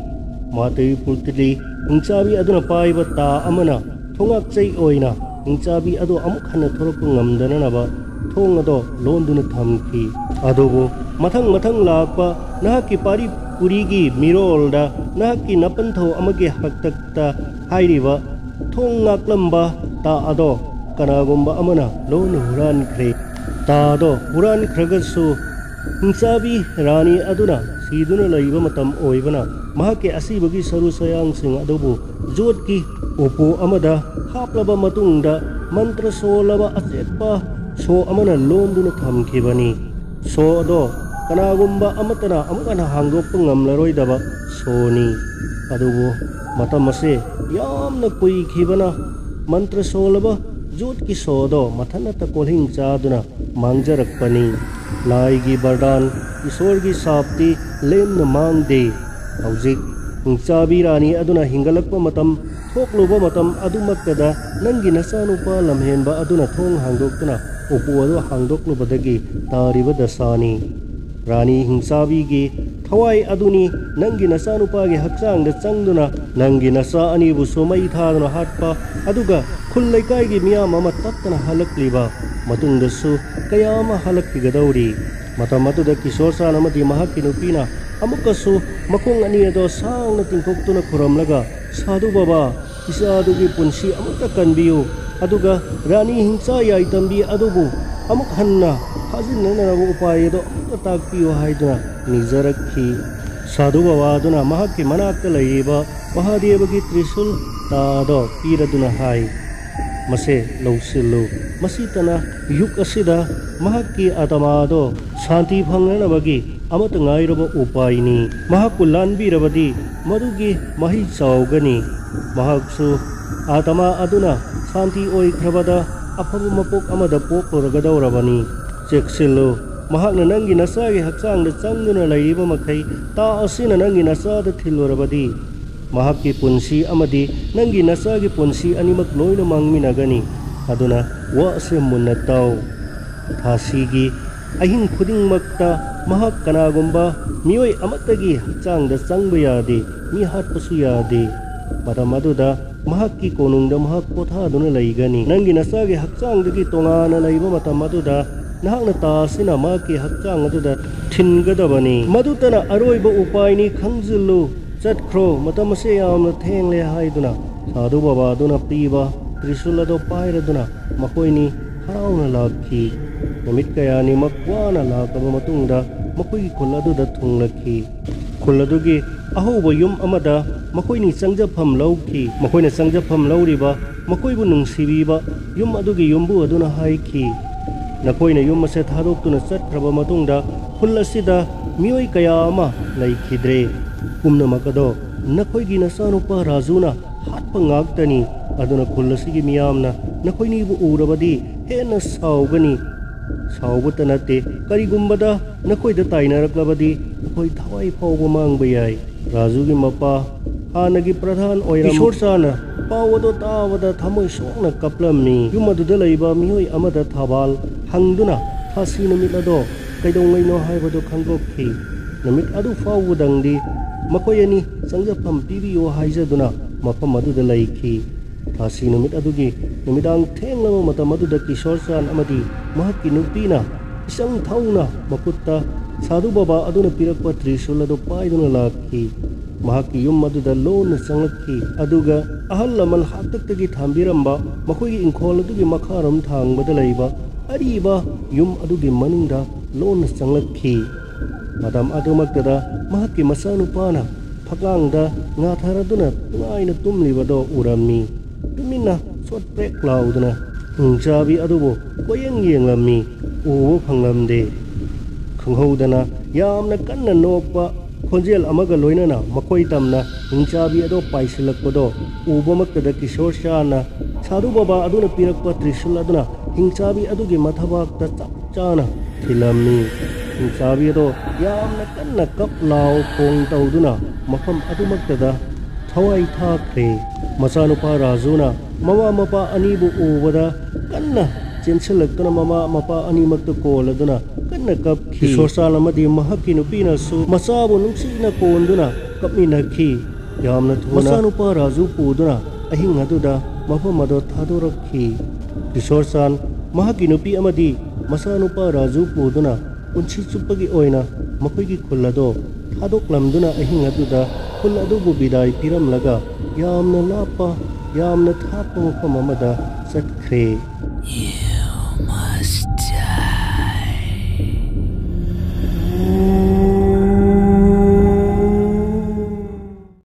ꯃꯥꯇ꯭ꯔꯤ ꯄꯨꯇ꯭ꯔꯤ ꯍꯤꯡꯆꯥꯕꯤ ꯑꯗꯨꯅ ꯄꯥꯏꯕ ꯇꯥ ꯑꯃꯅ ꯊꯣꯉꯥꯛꯆꯩ ꯑꯣꯏꯅ ꯍꯤꯡꯆꯥꯕꯤ ꯑꯗꯣ ꯑꯃꯨꯛ ꯍꯟꯅ ꯊꯣꯔꯛꯄ ꯉꯝꯗꯅꯅꯕ ꯊꯣꯡ ꯑꯗꯣ ꯂꯣꯟꯗꯨꯅ ꯊꯝꯈꯤ꯫ ꯑꯗꯨꯕꯨ ꯃꯊꯪ ꯃꯊꯪ ꯂꯥꯛꯄ ꯅꯍꯥꯛꯀꯤ ꯄꯥꯔꯤ ꯄꯨꯔꯤꯒꯤ ꯃꯤꯔꯣꯜꯗ ꯅꯍꯥꯛꯀꯤ ꯅꯥꯄꯟꯊꯧ ꯑꯃꯒꯤ ꯍꯥꯛꯇꯛꯇ ꯍꯥꯏꯔꯤꯕ ꯊꯣꯡ ꯉꯥꯛꯂꯝꯕ ꯇꯥ ꯑꯗꯣ ꯀꯅꯥꯒꯨꯝꯕ ꯑꯃꯅ ꯂꯣꯟꯅ ꯍꯨꯔꯥꯟꯈ꯭ꯔꯦ꯫ ꯇꯥ ꯑꯗꯣ ꯍꯨꯔꯥꯟꯈ꯭ꯔꯒꯁꯨ ꯍꯤꯡꯆꯥꯕꯤ ꯔꯥꯅꯤ ꯑꯗꯨꯅ ꯁꯤꯗꯨꯅ ꯂꯩꯕ ꯃꯇꯝ ꯑꯣꯏꯕꯅ ꯃꯍꯥꯛꯀꯤ ꯑꯁꯤꯕꯒꯤ ꯁꯔꯨ ꯁꯌꯥꯡꯁꯤꯡ ꯑꯗꯨꯕꯨ ꯖꯣꯠꯀꯤ ꯎꯄꯨ ꯑꯃꯗ ꯍꯥꯞꯂꯕ ꯃꯇꯨꯡꯗ ꯃꯟꯇ꯭ꯔ ꯁꯣꯜꯂꯕ ꯑꯆꯦꯠꯄ ꯁꯣ ꯑꯃꯅ ꯂꯣꯝꯗꯨꯅ ꯊꯝꯈꯤꯕꯅꯤ꯫ ꯁꯣ ꯑꯗꯣ ꯀꯅꯥꯒꯨꯝꯕ ꯑꯃꯠꯇꯅ ꯑꯃꯨꯛ ꯍꯟꯅ ꯍꯥꯡꯗꯣꯛꯄ ꯉꯝꯂꯔꯣꯏꯗꯕ ꯁꯣꯅꯤ꯫ ꯑꯗꯨꯕꯨ ꯃꯇꯝ ꯑꯁꯤ ꯌꯥꯝꯅ ꯀꯨꯏꯈꯤꯕꯅ ꯃꯟꯇ꯭ꯔ ꯁꯣꯜꯂꯕ ꯖꯣꯠꯀꯤ ꯁꯣ ꯑꯗꯣ ꯃꯊꯟꯅꯇ ꯀꯣꯜꯍꯤꯡ ꯆꯥꯗꯨꯅ ꯃꯥꯡꯖꯔꯛꯄꯅꯤ꯫ ꯂꯥꯏꯒꯤ ꯕꯔꯗꯥꯟ, ꯏꯁꯣꯔꯒꯤ ꯁꯥꯞꯇꯤ ꯂꯦꯝꯅ ꯃꯥꯡꯗꯦ꯫ ꯍꯧꯖꯤꯛ ꯍꯤꯡꯆꯥꯕꯤ ꯔꯥꯅꯤ ꯑꯗꯨꯅ ꯍꯤꯡꯒꯠꯂꯛꯄ ꯃꯇꯝ ꯊꯣꯛꯂꯨꯕ ꯃꯇꯝ ꯑꯗꯨꯃꯛꯇꯗ ꯅꯪꯒꯤ ꯅꯆꯥꯅꯨꯄꯥ ꯂꯝꯍꯦꯟꯕ ꯑꯗꯨꯅ ꯊꯣꯡ ꯍꯥꯡꯗꯣꯛꯇꯨꯅ ꯎꯄꯨ ꯑꯗꯨ ꯍꯥꯡꯗꯣꯛꯂꯨꯕꯗꯒꯤ ꯇꯥꯔꯤꯕ ꯗꯁꯥꯅꯤ꯫ ꯔꯥꯅꯤ ꯍꯤꯡꯆꯥꯕꯤꯒꯤ ꯊꯋꯥꯏ ꯑꯗꯨꯅꯤ ꯅꯪꯒꯤ ꯅꯆꯥꯅꯨꯄꯥꯒꯤ ꯍꯛꯆꯥꯡꯗ ꯆꯪꯗꯨꯅ ꯅꯪꯒꯤ ꯅꯆꯥ ꯑꯅꯤꯕꯨꯁꯨ ꯃꯩ ꯊꯥꯗꯨꯅ ꯍꯥꯠꯄ, ꯑꯗꯨꯒ ꯈꯨꯜ ꯂꯩꯀꯥꯏꯒꯤ ꯃꯤꯌꯥꯝ ꯑꯃ ꯇꯠꯇꯅ ꯍꯜꯂꯛꯂꯤꯕ ꯃꯇꯨꯡꯗꯁꯨ ꯀꯌꯥ ꯑꯃ ꯍꯜꯂꯛꯈꯤꯒꯗꯧꯔꯤ꯫ ꯃꯇꯝ ꯑꯗꯨꯗ ꯀꯤꯁꯣꯔ ꯆꯥꯟ ꯑꯃꯗꯤ ꯃꯍꯥꯛꯀꯤ ꯅꯨꯄꯤꯅ ꯑꯃꯨꯛꯀꯁꯨ ꯃꯈꯣꯡ ꯑꯅꯤ ꯑꯗꯣ ꯁꯥꯡꯅ ꯇꯤꯡꯊꯣꯛꯇꯨꯅ ꯈꯨꯔꯝꯂꯒ, "ꯁꯥꯙꯨ ꯕꯕꯥ, ꯏꯆꯥ ꯑꯗꯨꯒꯤ ꯄꯨꯟꯁꯤ ꯑꯃꯨꯛꯇ ꯀꯟꯕꯤꯌꯨ, ꯑꯗꯨꯒ ꯔꯥꯅꯤ ꯍꯤꯡꯆꯥ ꯌꯥꯏꯇꯝꯕꯤ ꯑꯗꯨꯕꯨ ꯑꯃꯨꯛ ꯍꯟꯅ ꯐꯥꯖꯤꯟꯅꯅꯕ ꯎꯄꯥꯏ ꯑꯗꯨ ꯑꯃꯨꯛꯇ ꯇꯥꯛꯄꯤꯌꯨ" ꯍꯥꯏꯗꯨꯅ ꯅꯤꯖꯔꯛꯈꯤ꯫ ꯁꯥꯙꯨ ꯕꯕꯥ ꯑꯗꯨꯅ ꯃꯍꯥꯛꯀꯤ ꯃꯅꯥꯛꯇ ꯂꯩꯔꯤꯕ ꯃꯍꯥꯗꯦꯕꯒꯤ ꯇ꯭ꯔꯤꯁꯨꯜ ꯇꯥ ꯑꯗꯣ ꯄꯤꯔꯗꯨꯅ ꯍꯥꯏ, "ꯃꯁꯦ ꯂꯧꯁꯤꯜꯂꯨ꯫ ꯃꯁꯤꯇꯅ ꯌꯨꯒ ꯑꯁꯤꯗ ꯃꯍꯥꯛꯀꯤ ꯑꯥꯇꯃꯥ ꯑꯗꯣ ꯁꯥꯟꯇꯤ ꯐꯪꯅꯅꯕꯒꯤ ꯑꯃꯠꯇ ꯉꯥꯏꯔꯕ ꯎꯄꯥꯏꯅꯤ꯫ ꯃꯍꯥꯛꯄꯨ ꯂꯥꯟꯕꯤꯔꯕꯗꯤ ꯃꯗꯨꯒꯤ ꯃꯍꯩ ꯆꯥꯎꯒꯅꯤ꯫ ꯃꯍꯥꯛꯁꯨ ꯑꯥꯇꯃꯥ ꯑꯗꯨꯅ ꯁꯥꯟꯇꯤ ꯑꯣꯏꯈ꯭ꯔꯕꯗ ꯑꯐꯕ ꯃꯄꯣꯛ ꯑꯃꯗ ꯄꯣꯛꯂꯨꯔꯒꯗꯧꯔꯕꯅꯤ꯫ ꯆꯦꯛꯁꯤꯜꯂꯨ, ꯃꯍꯥꯛꯅ ꯅꯪꯒꯤ ꯅꯆꯥꯒꯤ ꯍꯛꯆꯥꯡꯗ ꯆꯪꯗꯨꯅ ꯂꯩꯔꯤꯕ ꯃꯈꯩ ꯇꯥ ꯑꯁꯤꯅ ꯅꯪꯒꯤ ꯅꯆꯥꯗ ꯊꯤꯜꯂꯨꯔꯕꯗꯤ ꯃꯍꯥꯛꯀꯤ ꯄꯨꯟꯁꯤ ꯑꯃꯗꯤ ꯅꯪꯒꯤ ꯅꯆꯥꯒꯤ ꯄꯨꯟꯁꯤ ꯑꯅꯤꯃꯛ ꯂꯣꯏꯅ ꯃꯥꯡꯃꯤꯟꯅꯒꯅꯤ꯫ ꯑꯗꯨꯅ ꯋꯥ ꯑꯁꯦ ꯃꯨꯟꯅ ꯇꯥꯎ꯫ ꯊꯥꯁꯤꯒꯤ ꯑꯍꯤꯡ ꯈꯨꯗꯤꯡꯃꯛꯇ ꯃꯍꯥꯛ ꯀꯅꯥꯒꯨꯝꯕ ꯃꯤꯑꯣꯏ ꯑꯃꯠꯇꯒꯤ ꯍꯛꯆꯥꯡꯗ ꯆꯪꯕ ꯌꯥꯗꯦ, ꯃꯤ ꯍꯥꯠꯄꯁꯨ ꯌꯥꯗꯦ꯫ ꯃꯇꯝ ꯑꯗꯨꯗ ꯃꯍꯥꯛꯀꯤ ꯀꯣꯅꯨꯡꯗ ꯃꯍꯥꯛ ꯄꯣꯊꯥꯗꯨꯅ ꯂꯩꯒꯅꯤ꯫ ꯅꯪꯒꯤ ꯅꯆꯥꯒꯤ ꯍꯛꯆꯥꯡꯗꯒꯤ ꯇꯣꯉꯥꯟꯅ ꯂꯩꯕ ꯃꯇꯝ ꯑꯗꯨꯗ ꯅꯍꯥꯛꯅ ꯇꯥ ꯑꯁꯤꯅ ꯃꯍꯥꯛꯀꯤ ꯍꯛꯆꯥꯡ ꯑꯗꯨꯗ ꯊꯤꯟꯒꯗꯕꯅꯤ꯫ ꯃꯗꯨꯇꯅ ꯑꯔꯣꯏꯕ ꯎꯄꯥꯏꯅꯤ, ꯈꯪꯖꯤꯜꯂꯨ꯫ ꯆꯠꯈ꯭ꯔꯣ, ꯃꯇꯝ ꯑꯁꯤ ꯌꯥꯝꯅ ꯊꯦꯡꯂꯦ ꯍꯥꯏꯗꯨꯅ ꯁꯥꯙꯨ ꯕꯕꯥ ꯑꯗꯨꯅ ꯄꯤꯕ ꯇ꯭ꯔꯤꯁꯨꯜ ꯑꯗꯨ ꯄꯥꯏꯔꯗꯨꯅ ꯃꯈꯣꯏꯅꯤ ꯍꯔꯥꯎꯅ ꯂꯥꯛꯈꯤ꯫ ꯅꯨꯃꯤꯠ ꯀꯌꯥꯅꯤꯃꯛ ꯋꯥꯅ ꯂꯥꯛꯂꯕ ꯃꯇꯨꯡꯗ ꯃꯈꯣꯏꯒꯤ ꯈꯨꯜ ꯑꯗꯨꯗ ꯊꯨꯡꯂꯛꯈꯤ꯫ ꯈꯨꯜ ꯑꯗꯨꯒꯤ ꯑꯍꯧꯕ ꯌꯨꯝ ꯑꯃꯗ ꯃꯈꯣꯏꯅꯤ ꯆꯪꯖꯐꯝ ꯂꯧꯈꯤ꯫ ꯃꯈꯣꯏꯅ ꯆꯪꯖꯐꯝ ꯂꯧꯔꯤꯕ, ꯃꯈꯣꯏꯕꯨ ꯅꯨꯡꯁꯤꯕꯤꯕ ꯌꯨꯝ ꯑꯗꯨꯒꯤ ꯌꯨꯝꯕꯨ ꯑꯗꯨꯅ ꯍꯥꯏꯈꯤ, "ꯅꯈꯣꯏꯅ ꯌꯨꯝ ꯑꯁꯤ ꯊꯥꯗꯣꯛꯇꯨꯅ ꯆꯠꯈ꯭ꯔꯕ ꯃꯇꯨꯡꯗ ꯈꯨꯜ ꯑꯁꯤꯗ ꯃꯤꯑꯣꯏ ꯀꯌꯥ ꯑꯃ ꯂꯩꯈꯤꯗ꯭ꯔꯦ꯫ ꯄꯨꯝꯅꯃꯛ ꯑꯗꯣ ꯅꯈꯣꯏꯒꯤ ꯅꯆꯥꯅꯨꯄꯥ ꯔꯥꯖꯨꯅ ꯍꯥꯠꯄ ꯉꯥꯛꯇꯅꯤ꯫ ꯑꯗꯨꯅ ꯈꯨꯜ ꯑꯁꯤꯒꯤ ꯃꯤꯌꯥꯝꯅ ꯅꯈꯣꯏꯅꯤꯕꯨ ꯎꯔꯕꯗꯤ ꯍꯦꯟꯅ ꯁꯥꯎꯒꯅꯤ꯫ ꯁꯥꯎꯕꯇ ꯅꯠꯇꯦ, ꯀꯔꯤꯒꯨꯝꯕꯗ ꯅꯈꯣꯏꯗ ꯇꯥꯏꯅꯔꯛꯂꯕꯗꯤ ꯑꯩꯈꯣꯏ ꯊꯋꯥꯏ ꯐꯥꯎꯕ ꯃꯥꯡꯕ ꯌꯥꯏ꯫" ꯔꯥꯖꯨꯒꯤ ꯃꯄꯥ, ꯍꯥꯟꯅꯒꯤ ꯄ꯭ꯔꯙꯥꯟ ꯑꯣꯏꯔꯝꯕ ꯀꯤꯁꯣꯔ ꯆꯥꯅ ꯄꯥꯎ ꯑꯗꯨ ꯇꯥꯕꯗ ꯊꯃꯣꯏ ꯁꯣꯛꯅ ꯀꯞꯂꯝꯃꯤ꯫ ꯌꯨꯝ ꯑꯗꯨꯗ ꯂꯩꯕ ꯃꯤꯑꯣꯏ ꯑꯃꯗ ꯊꯧꯕꯥꯜ ꯍꯪꯗꯨꯅ ꯊꯥꯁꯤ ꯅꯨꯃꯤꯠ ꯑꯗꯣ ꯀꯩꯗꯧꯉꯩꯅꯣ ꯍꯥꯏꯕꯗꯨ ꯈꯪꯗꯣꯛꯈꯤ꯫ ꯅꯨꯃꯤꯠ ꯑꯗꯨ ꯐꯥꯎꯕꯗꯪꯗꯤ ꯃꯈꯣꯏ ꯑꯅꯤ ꯆꯪꯖꯐꯝ ꯄꯤꯕꯤꯌꯨ ꯍꯥꯏꯖꯗꯨꯅ ꯃꯐꯝ ꯑꯗꯨꯗ ꯂꯩꯈꯤ꯫ ꯊꯥꯁꯤ ꯅꯨꯃꯤꯠ ꯑꯗꯨꯒꯤ ꯅꯨꯃꯤꯗꯥꯡ ꯊꯦꯡꯂꯕ ꯃꯇꯝ ꯑꯗꯨꯗ ꯀꯤꯁꯣꯔ ꯆꯥꯟ ꯑꯃꯗꯤ ꯃꯍꯥꯛꯀꯤ ꯅꯨꯄꯤꯅ ꯏꯆꯪ ꯊꯧꯅ ꯃꯈꯨꯠꯇ ꯁꯥꯙꯨ ꯕꯕꯥ ꯑꯗꯨꯅ ꯄꯤꯔꯛꯄ ꯇ꯭ꯔꯤꯁꯨꯜ ꯑꯗꯨ ꯄꯥꯏꯗꯨꯅ ꯂꯥꯛꯈꯤ꯫ ꯃꯍꯥꯛꯀꯤ ꯌꯨꯝ ꯑꯗꯨꯗ ꯂꯣꯟꯅ ꯆꯪꯂꯛꯈꯤ, ꯑꯗꯨꯒ ꯑꯍꯜ ꯂꯃꯟ ꯍꯥꯛꯇꯛꯇꯒꯤ ꯊꯝꯕꯤꯔꯝꯕ ꯃꯈꯣꯏꯒꯤ ꯏꯪꯈꯣꯜ ꯑꯗꯨꯒꯤ ꯃꯈꯥꯔꯣꯝ ꯊꯥꯡꯕꯗ ꯂꯩꯕ ꯑꯔꯤꯕ ꯌꯨꯝ ꯑꯗꯨꯒꯤ ꯃꯅꯨꯡꯗ ꯂꯣꯟꯅ ꯆꯪꯂꯛꯈꯤ꯫ ꯃꯇꯝ ꯑꯗꯨꯃꯛꯇꯗ ꯃꯍꯥꯛꯀꯤ ꯃꯆꯥꯅꯨꯄꯥꯅ ꯐꯛꯂꯥꯡꯗ ꯉꯥꯊꯔꯗꯨꯅ ꯅꯨꯡꯉꯥꯏꯅ ꯇꯨꯝꯂꯤꯕꯗꯣ ꯎꯔꯝꯃꯤ꯫ ꯇꯨꯃꯤꯟꯅ ꯁꯣꯠ ꯄ꯭ꯔꯦꯛ ꯂꯥꯎꯗꯨꯅ ꯍꯤꯡꯆꯥꯕꯤ ꯑꯗꯨꯕꯨ ꯀꯣꯌꯦꯡ ꯌꯦꯡꯂꯝꯃꯤ꯫ ꯎꯕ ꯐꯪꯂꯝꯗꯦ꯫ ꯈꯪꯍꯧꯗꯅ ꯌꯥꯝꯅ ꯀꯟꯅ ꯅꯣꯛꯄ ꯈꯣꯟꯖꯦꯜ ꯑꯃꯒ ꯂꯣꯏꯅꯅ ꯃꯈꯣꯏ ꯇꯝꯅ ꯍꯤꯡꯆꯥꯕꯤ ꯑꯗꯣ ꯄꯥꯏꯁꯤꯜꯂꯛꯄꯗꯣ ꯎꯕꯃꯛꯇꯗ ꯀꯤꯁꯣꯔ ꯆꯥꯅ ꯁꯥꯙꯨ ꯕꯕꯥ ꯑꯗꯨꯅ ꯄꯤꯔꯛꯄ ꯇ꯭ꯔꯤꯁꯨꯜ ꯑꯗꯨꯅ ꯍꯤꯡꯆꯥꯕꯤ ꯑꯗꯨꯒꯤ ꯃꯊꯕꯥꯛꯇ ꯆꯞ ꯆꯥꯅ ꯊꯤꯜꯂꯝꯃꯤ꯫ ꯍꯤꯡꯆꯥꯕꯤ ꯑꯗꯣ ꯌꯥꯝꯅ ꯀꯟꯅ ꯀꯞ ꯂꯥꯎ ꯈꯣꯡ ꯇꯧꯗꯨꯅ ꯃꯐꯝ ꯑꯗꯨꯃꯛꯇꯗ ꯊꯋꯥꯏ ꯊꯥꯈ꯭ꯔꯦ꯫ ꯃꯆꯥꯅꯨꯄꯥ ꯔꯥꯖꯨꯅ ꯃꯃꯥ ꯃꯄꯥ ꯑꯅꯤꯕꯨ ꯎꯕꯗ ꯀꯟꯅ ꯆꯦꯟꯁꯤꯜꯂꯛꯇꯨꯅ ꯃꯃꯥ ꯃꯄꯥ ꯑꯅꯤꯃꯛꯇ ꯀꯣꯜꯂꯗꯨꯅ ꯀꯟꯅ ꯀꯞꯈꯤ꯫ ꯀꯤꯁꯣꯔ ꯆꯥꯟ ꯑꯃꯗꯤ ꯃꯍꯥꯛꯀꯤ ꯅꯨꯄꯤꯅꯁꯨ ꯃꯆꯥꯕꯨ ꯅꯨꯡꯁꯤꯅ ꯀꯣꯟꯗꯨꯅ ꯀꯞꯃꯤꯟꯅꯈꯤ꯫ ꯌꯥꯝꯅ ꯊꯨꯅ ꯃꯆꯥꯅꯨꯄꯥ ꯔꯥꯖꯨ ꯄꯨꯗꯨꯅ ꯑꯍꯤꯡ ꯑꯗꯨꯗ ꯃꯐꯝ ꯑꯗꯨ ꯊꯥꯗꯣꯔꯛꯈꯤ꯫ ꯀꯤꯁꯣꯔ ꯆꯥꯟ ꯃꯍꯥꯛꯀꯤ ꯅꯨꯄꯤ ꯑꯃꯗꯤ ꯃꯆꯥꯅꯨꯄꯥ ꯔꯥꯖꯨ ꯄꯨꯗꯨꯅ ꯄꯨꯟꯁꯤ ꯆꯨꯞꯄꯒꯤ ꯑꯣꯏꯅ ꯃꯈꯣꯏꯒꯤ ꯈꯨꯜ ꯑꯗꯣ ꯊꯥꯗꯣꯛꯂꯝꯗꯨꯅ ꯑꯍꯤꯡ ꯑꯗꯨꯗ ꯈꯨꯜ ꯑꯗꯨꯕꯨ ꯕꯤꯗꯥꯏ ꯄꯤꯔꯝꯂꯒ ꯌꯥꯝꯅ ꯂꯥꯞꯄ, ꯌꯥꯝꯅ ꯊꯥꯞꯄ ꯃꯐꯝ ꯑꯃꯗ ꯆꯠꯈ꯭ꯔꯦ꯫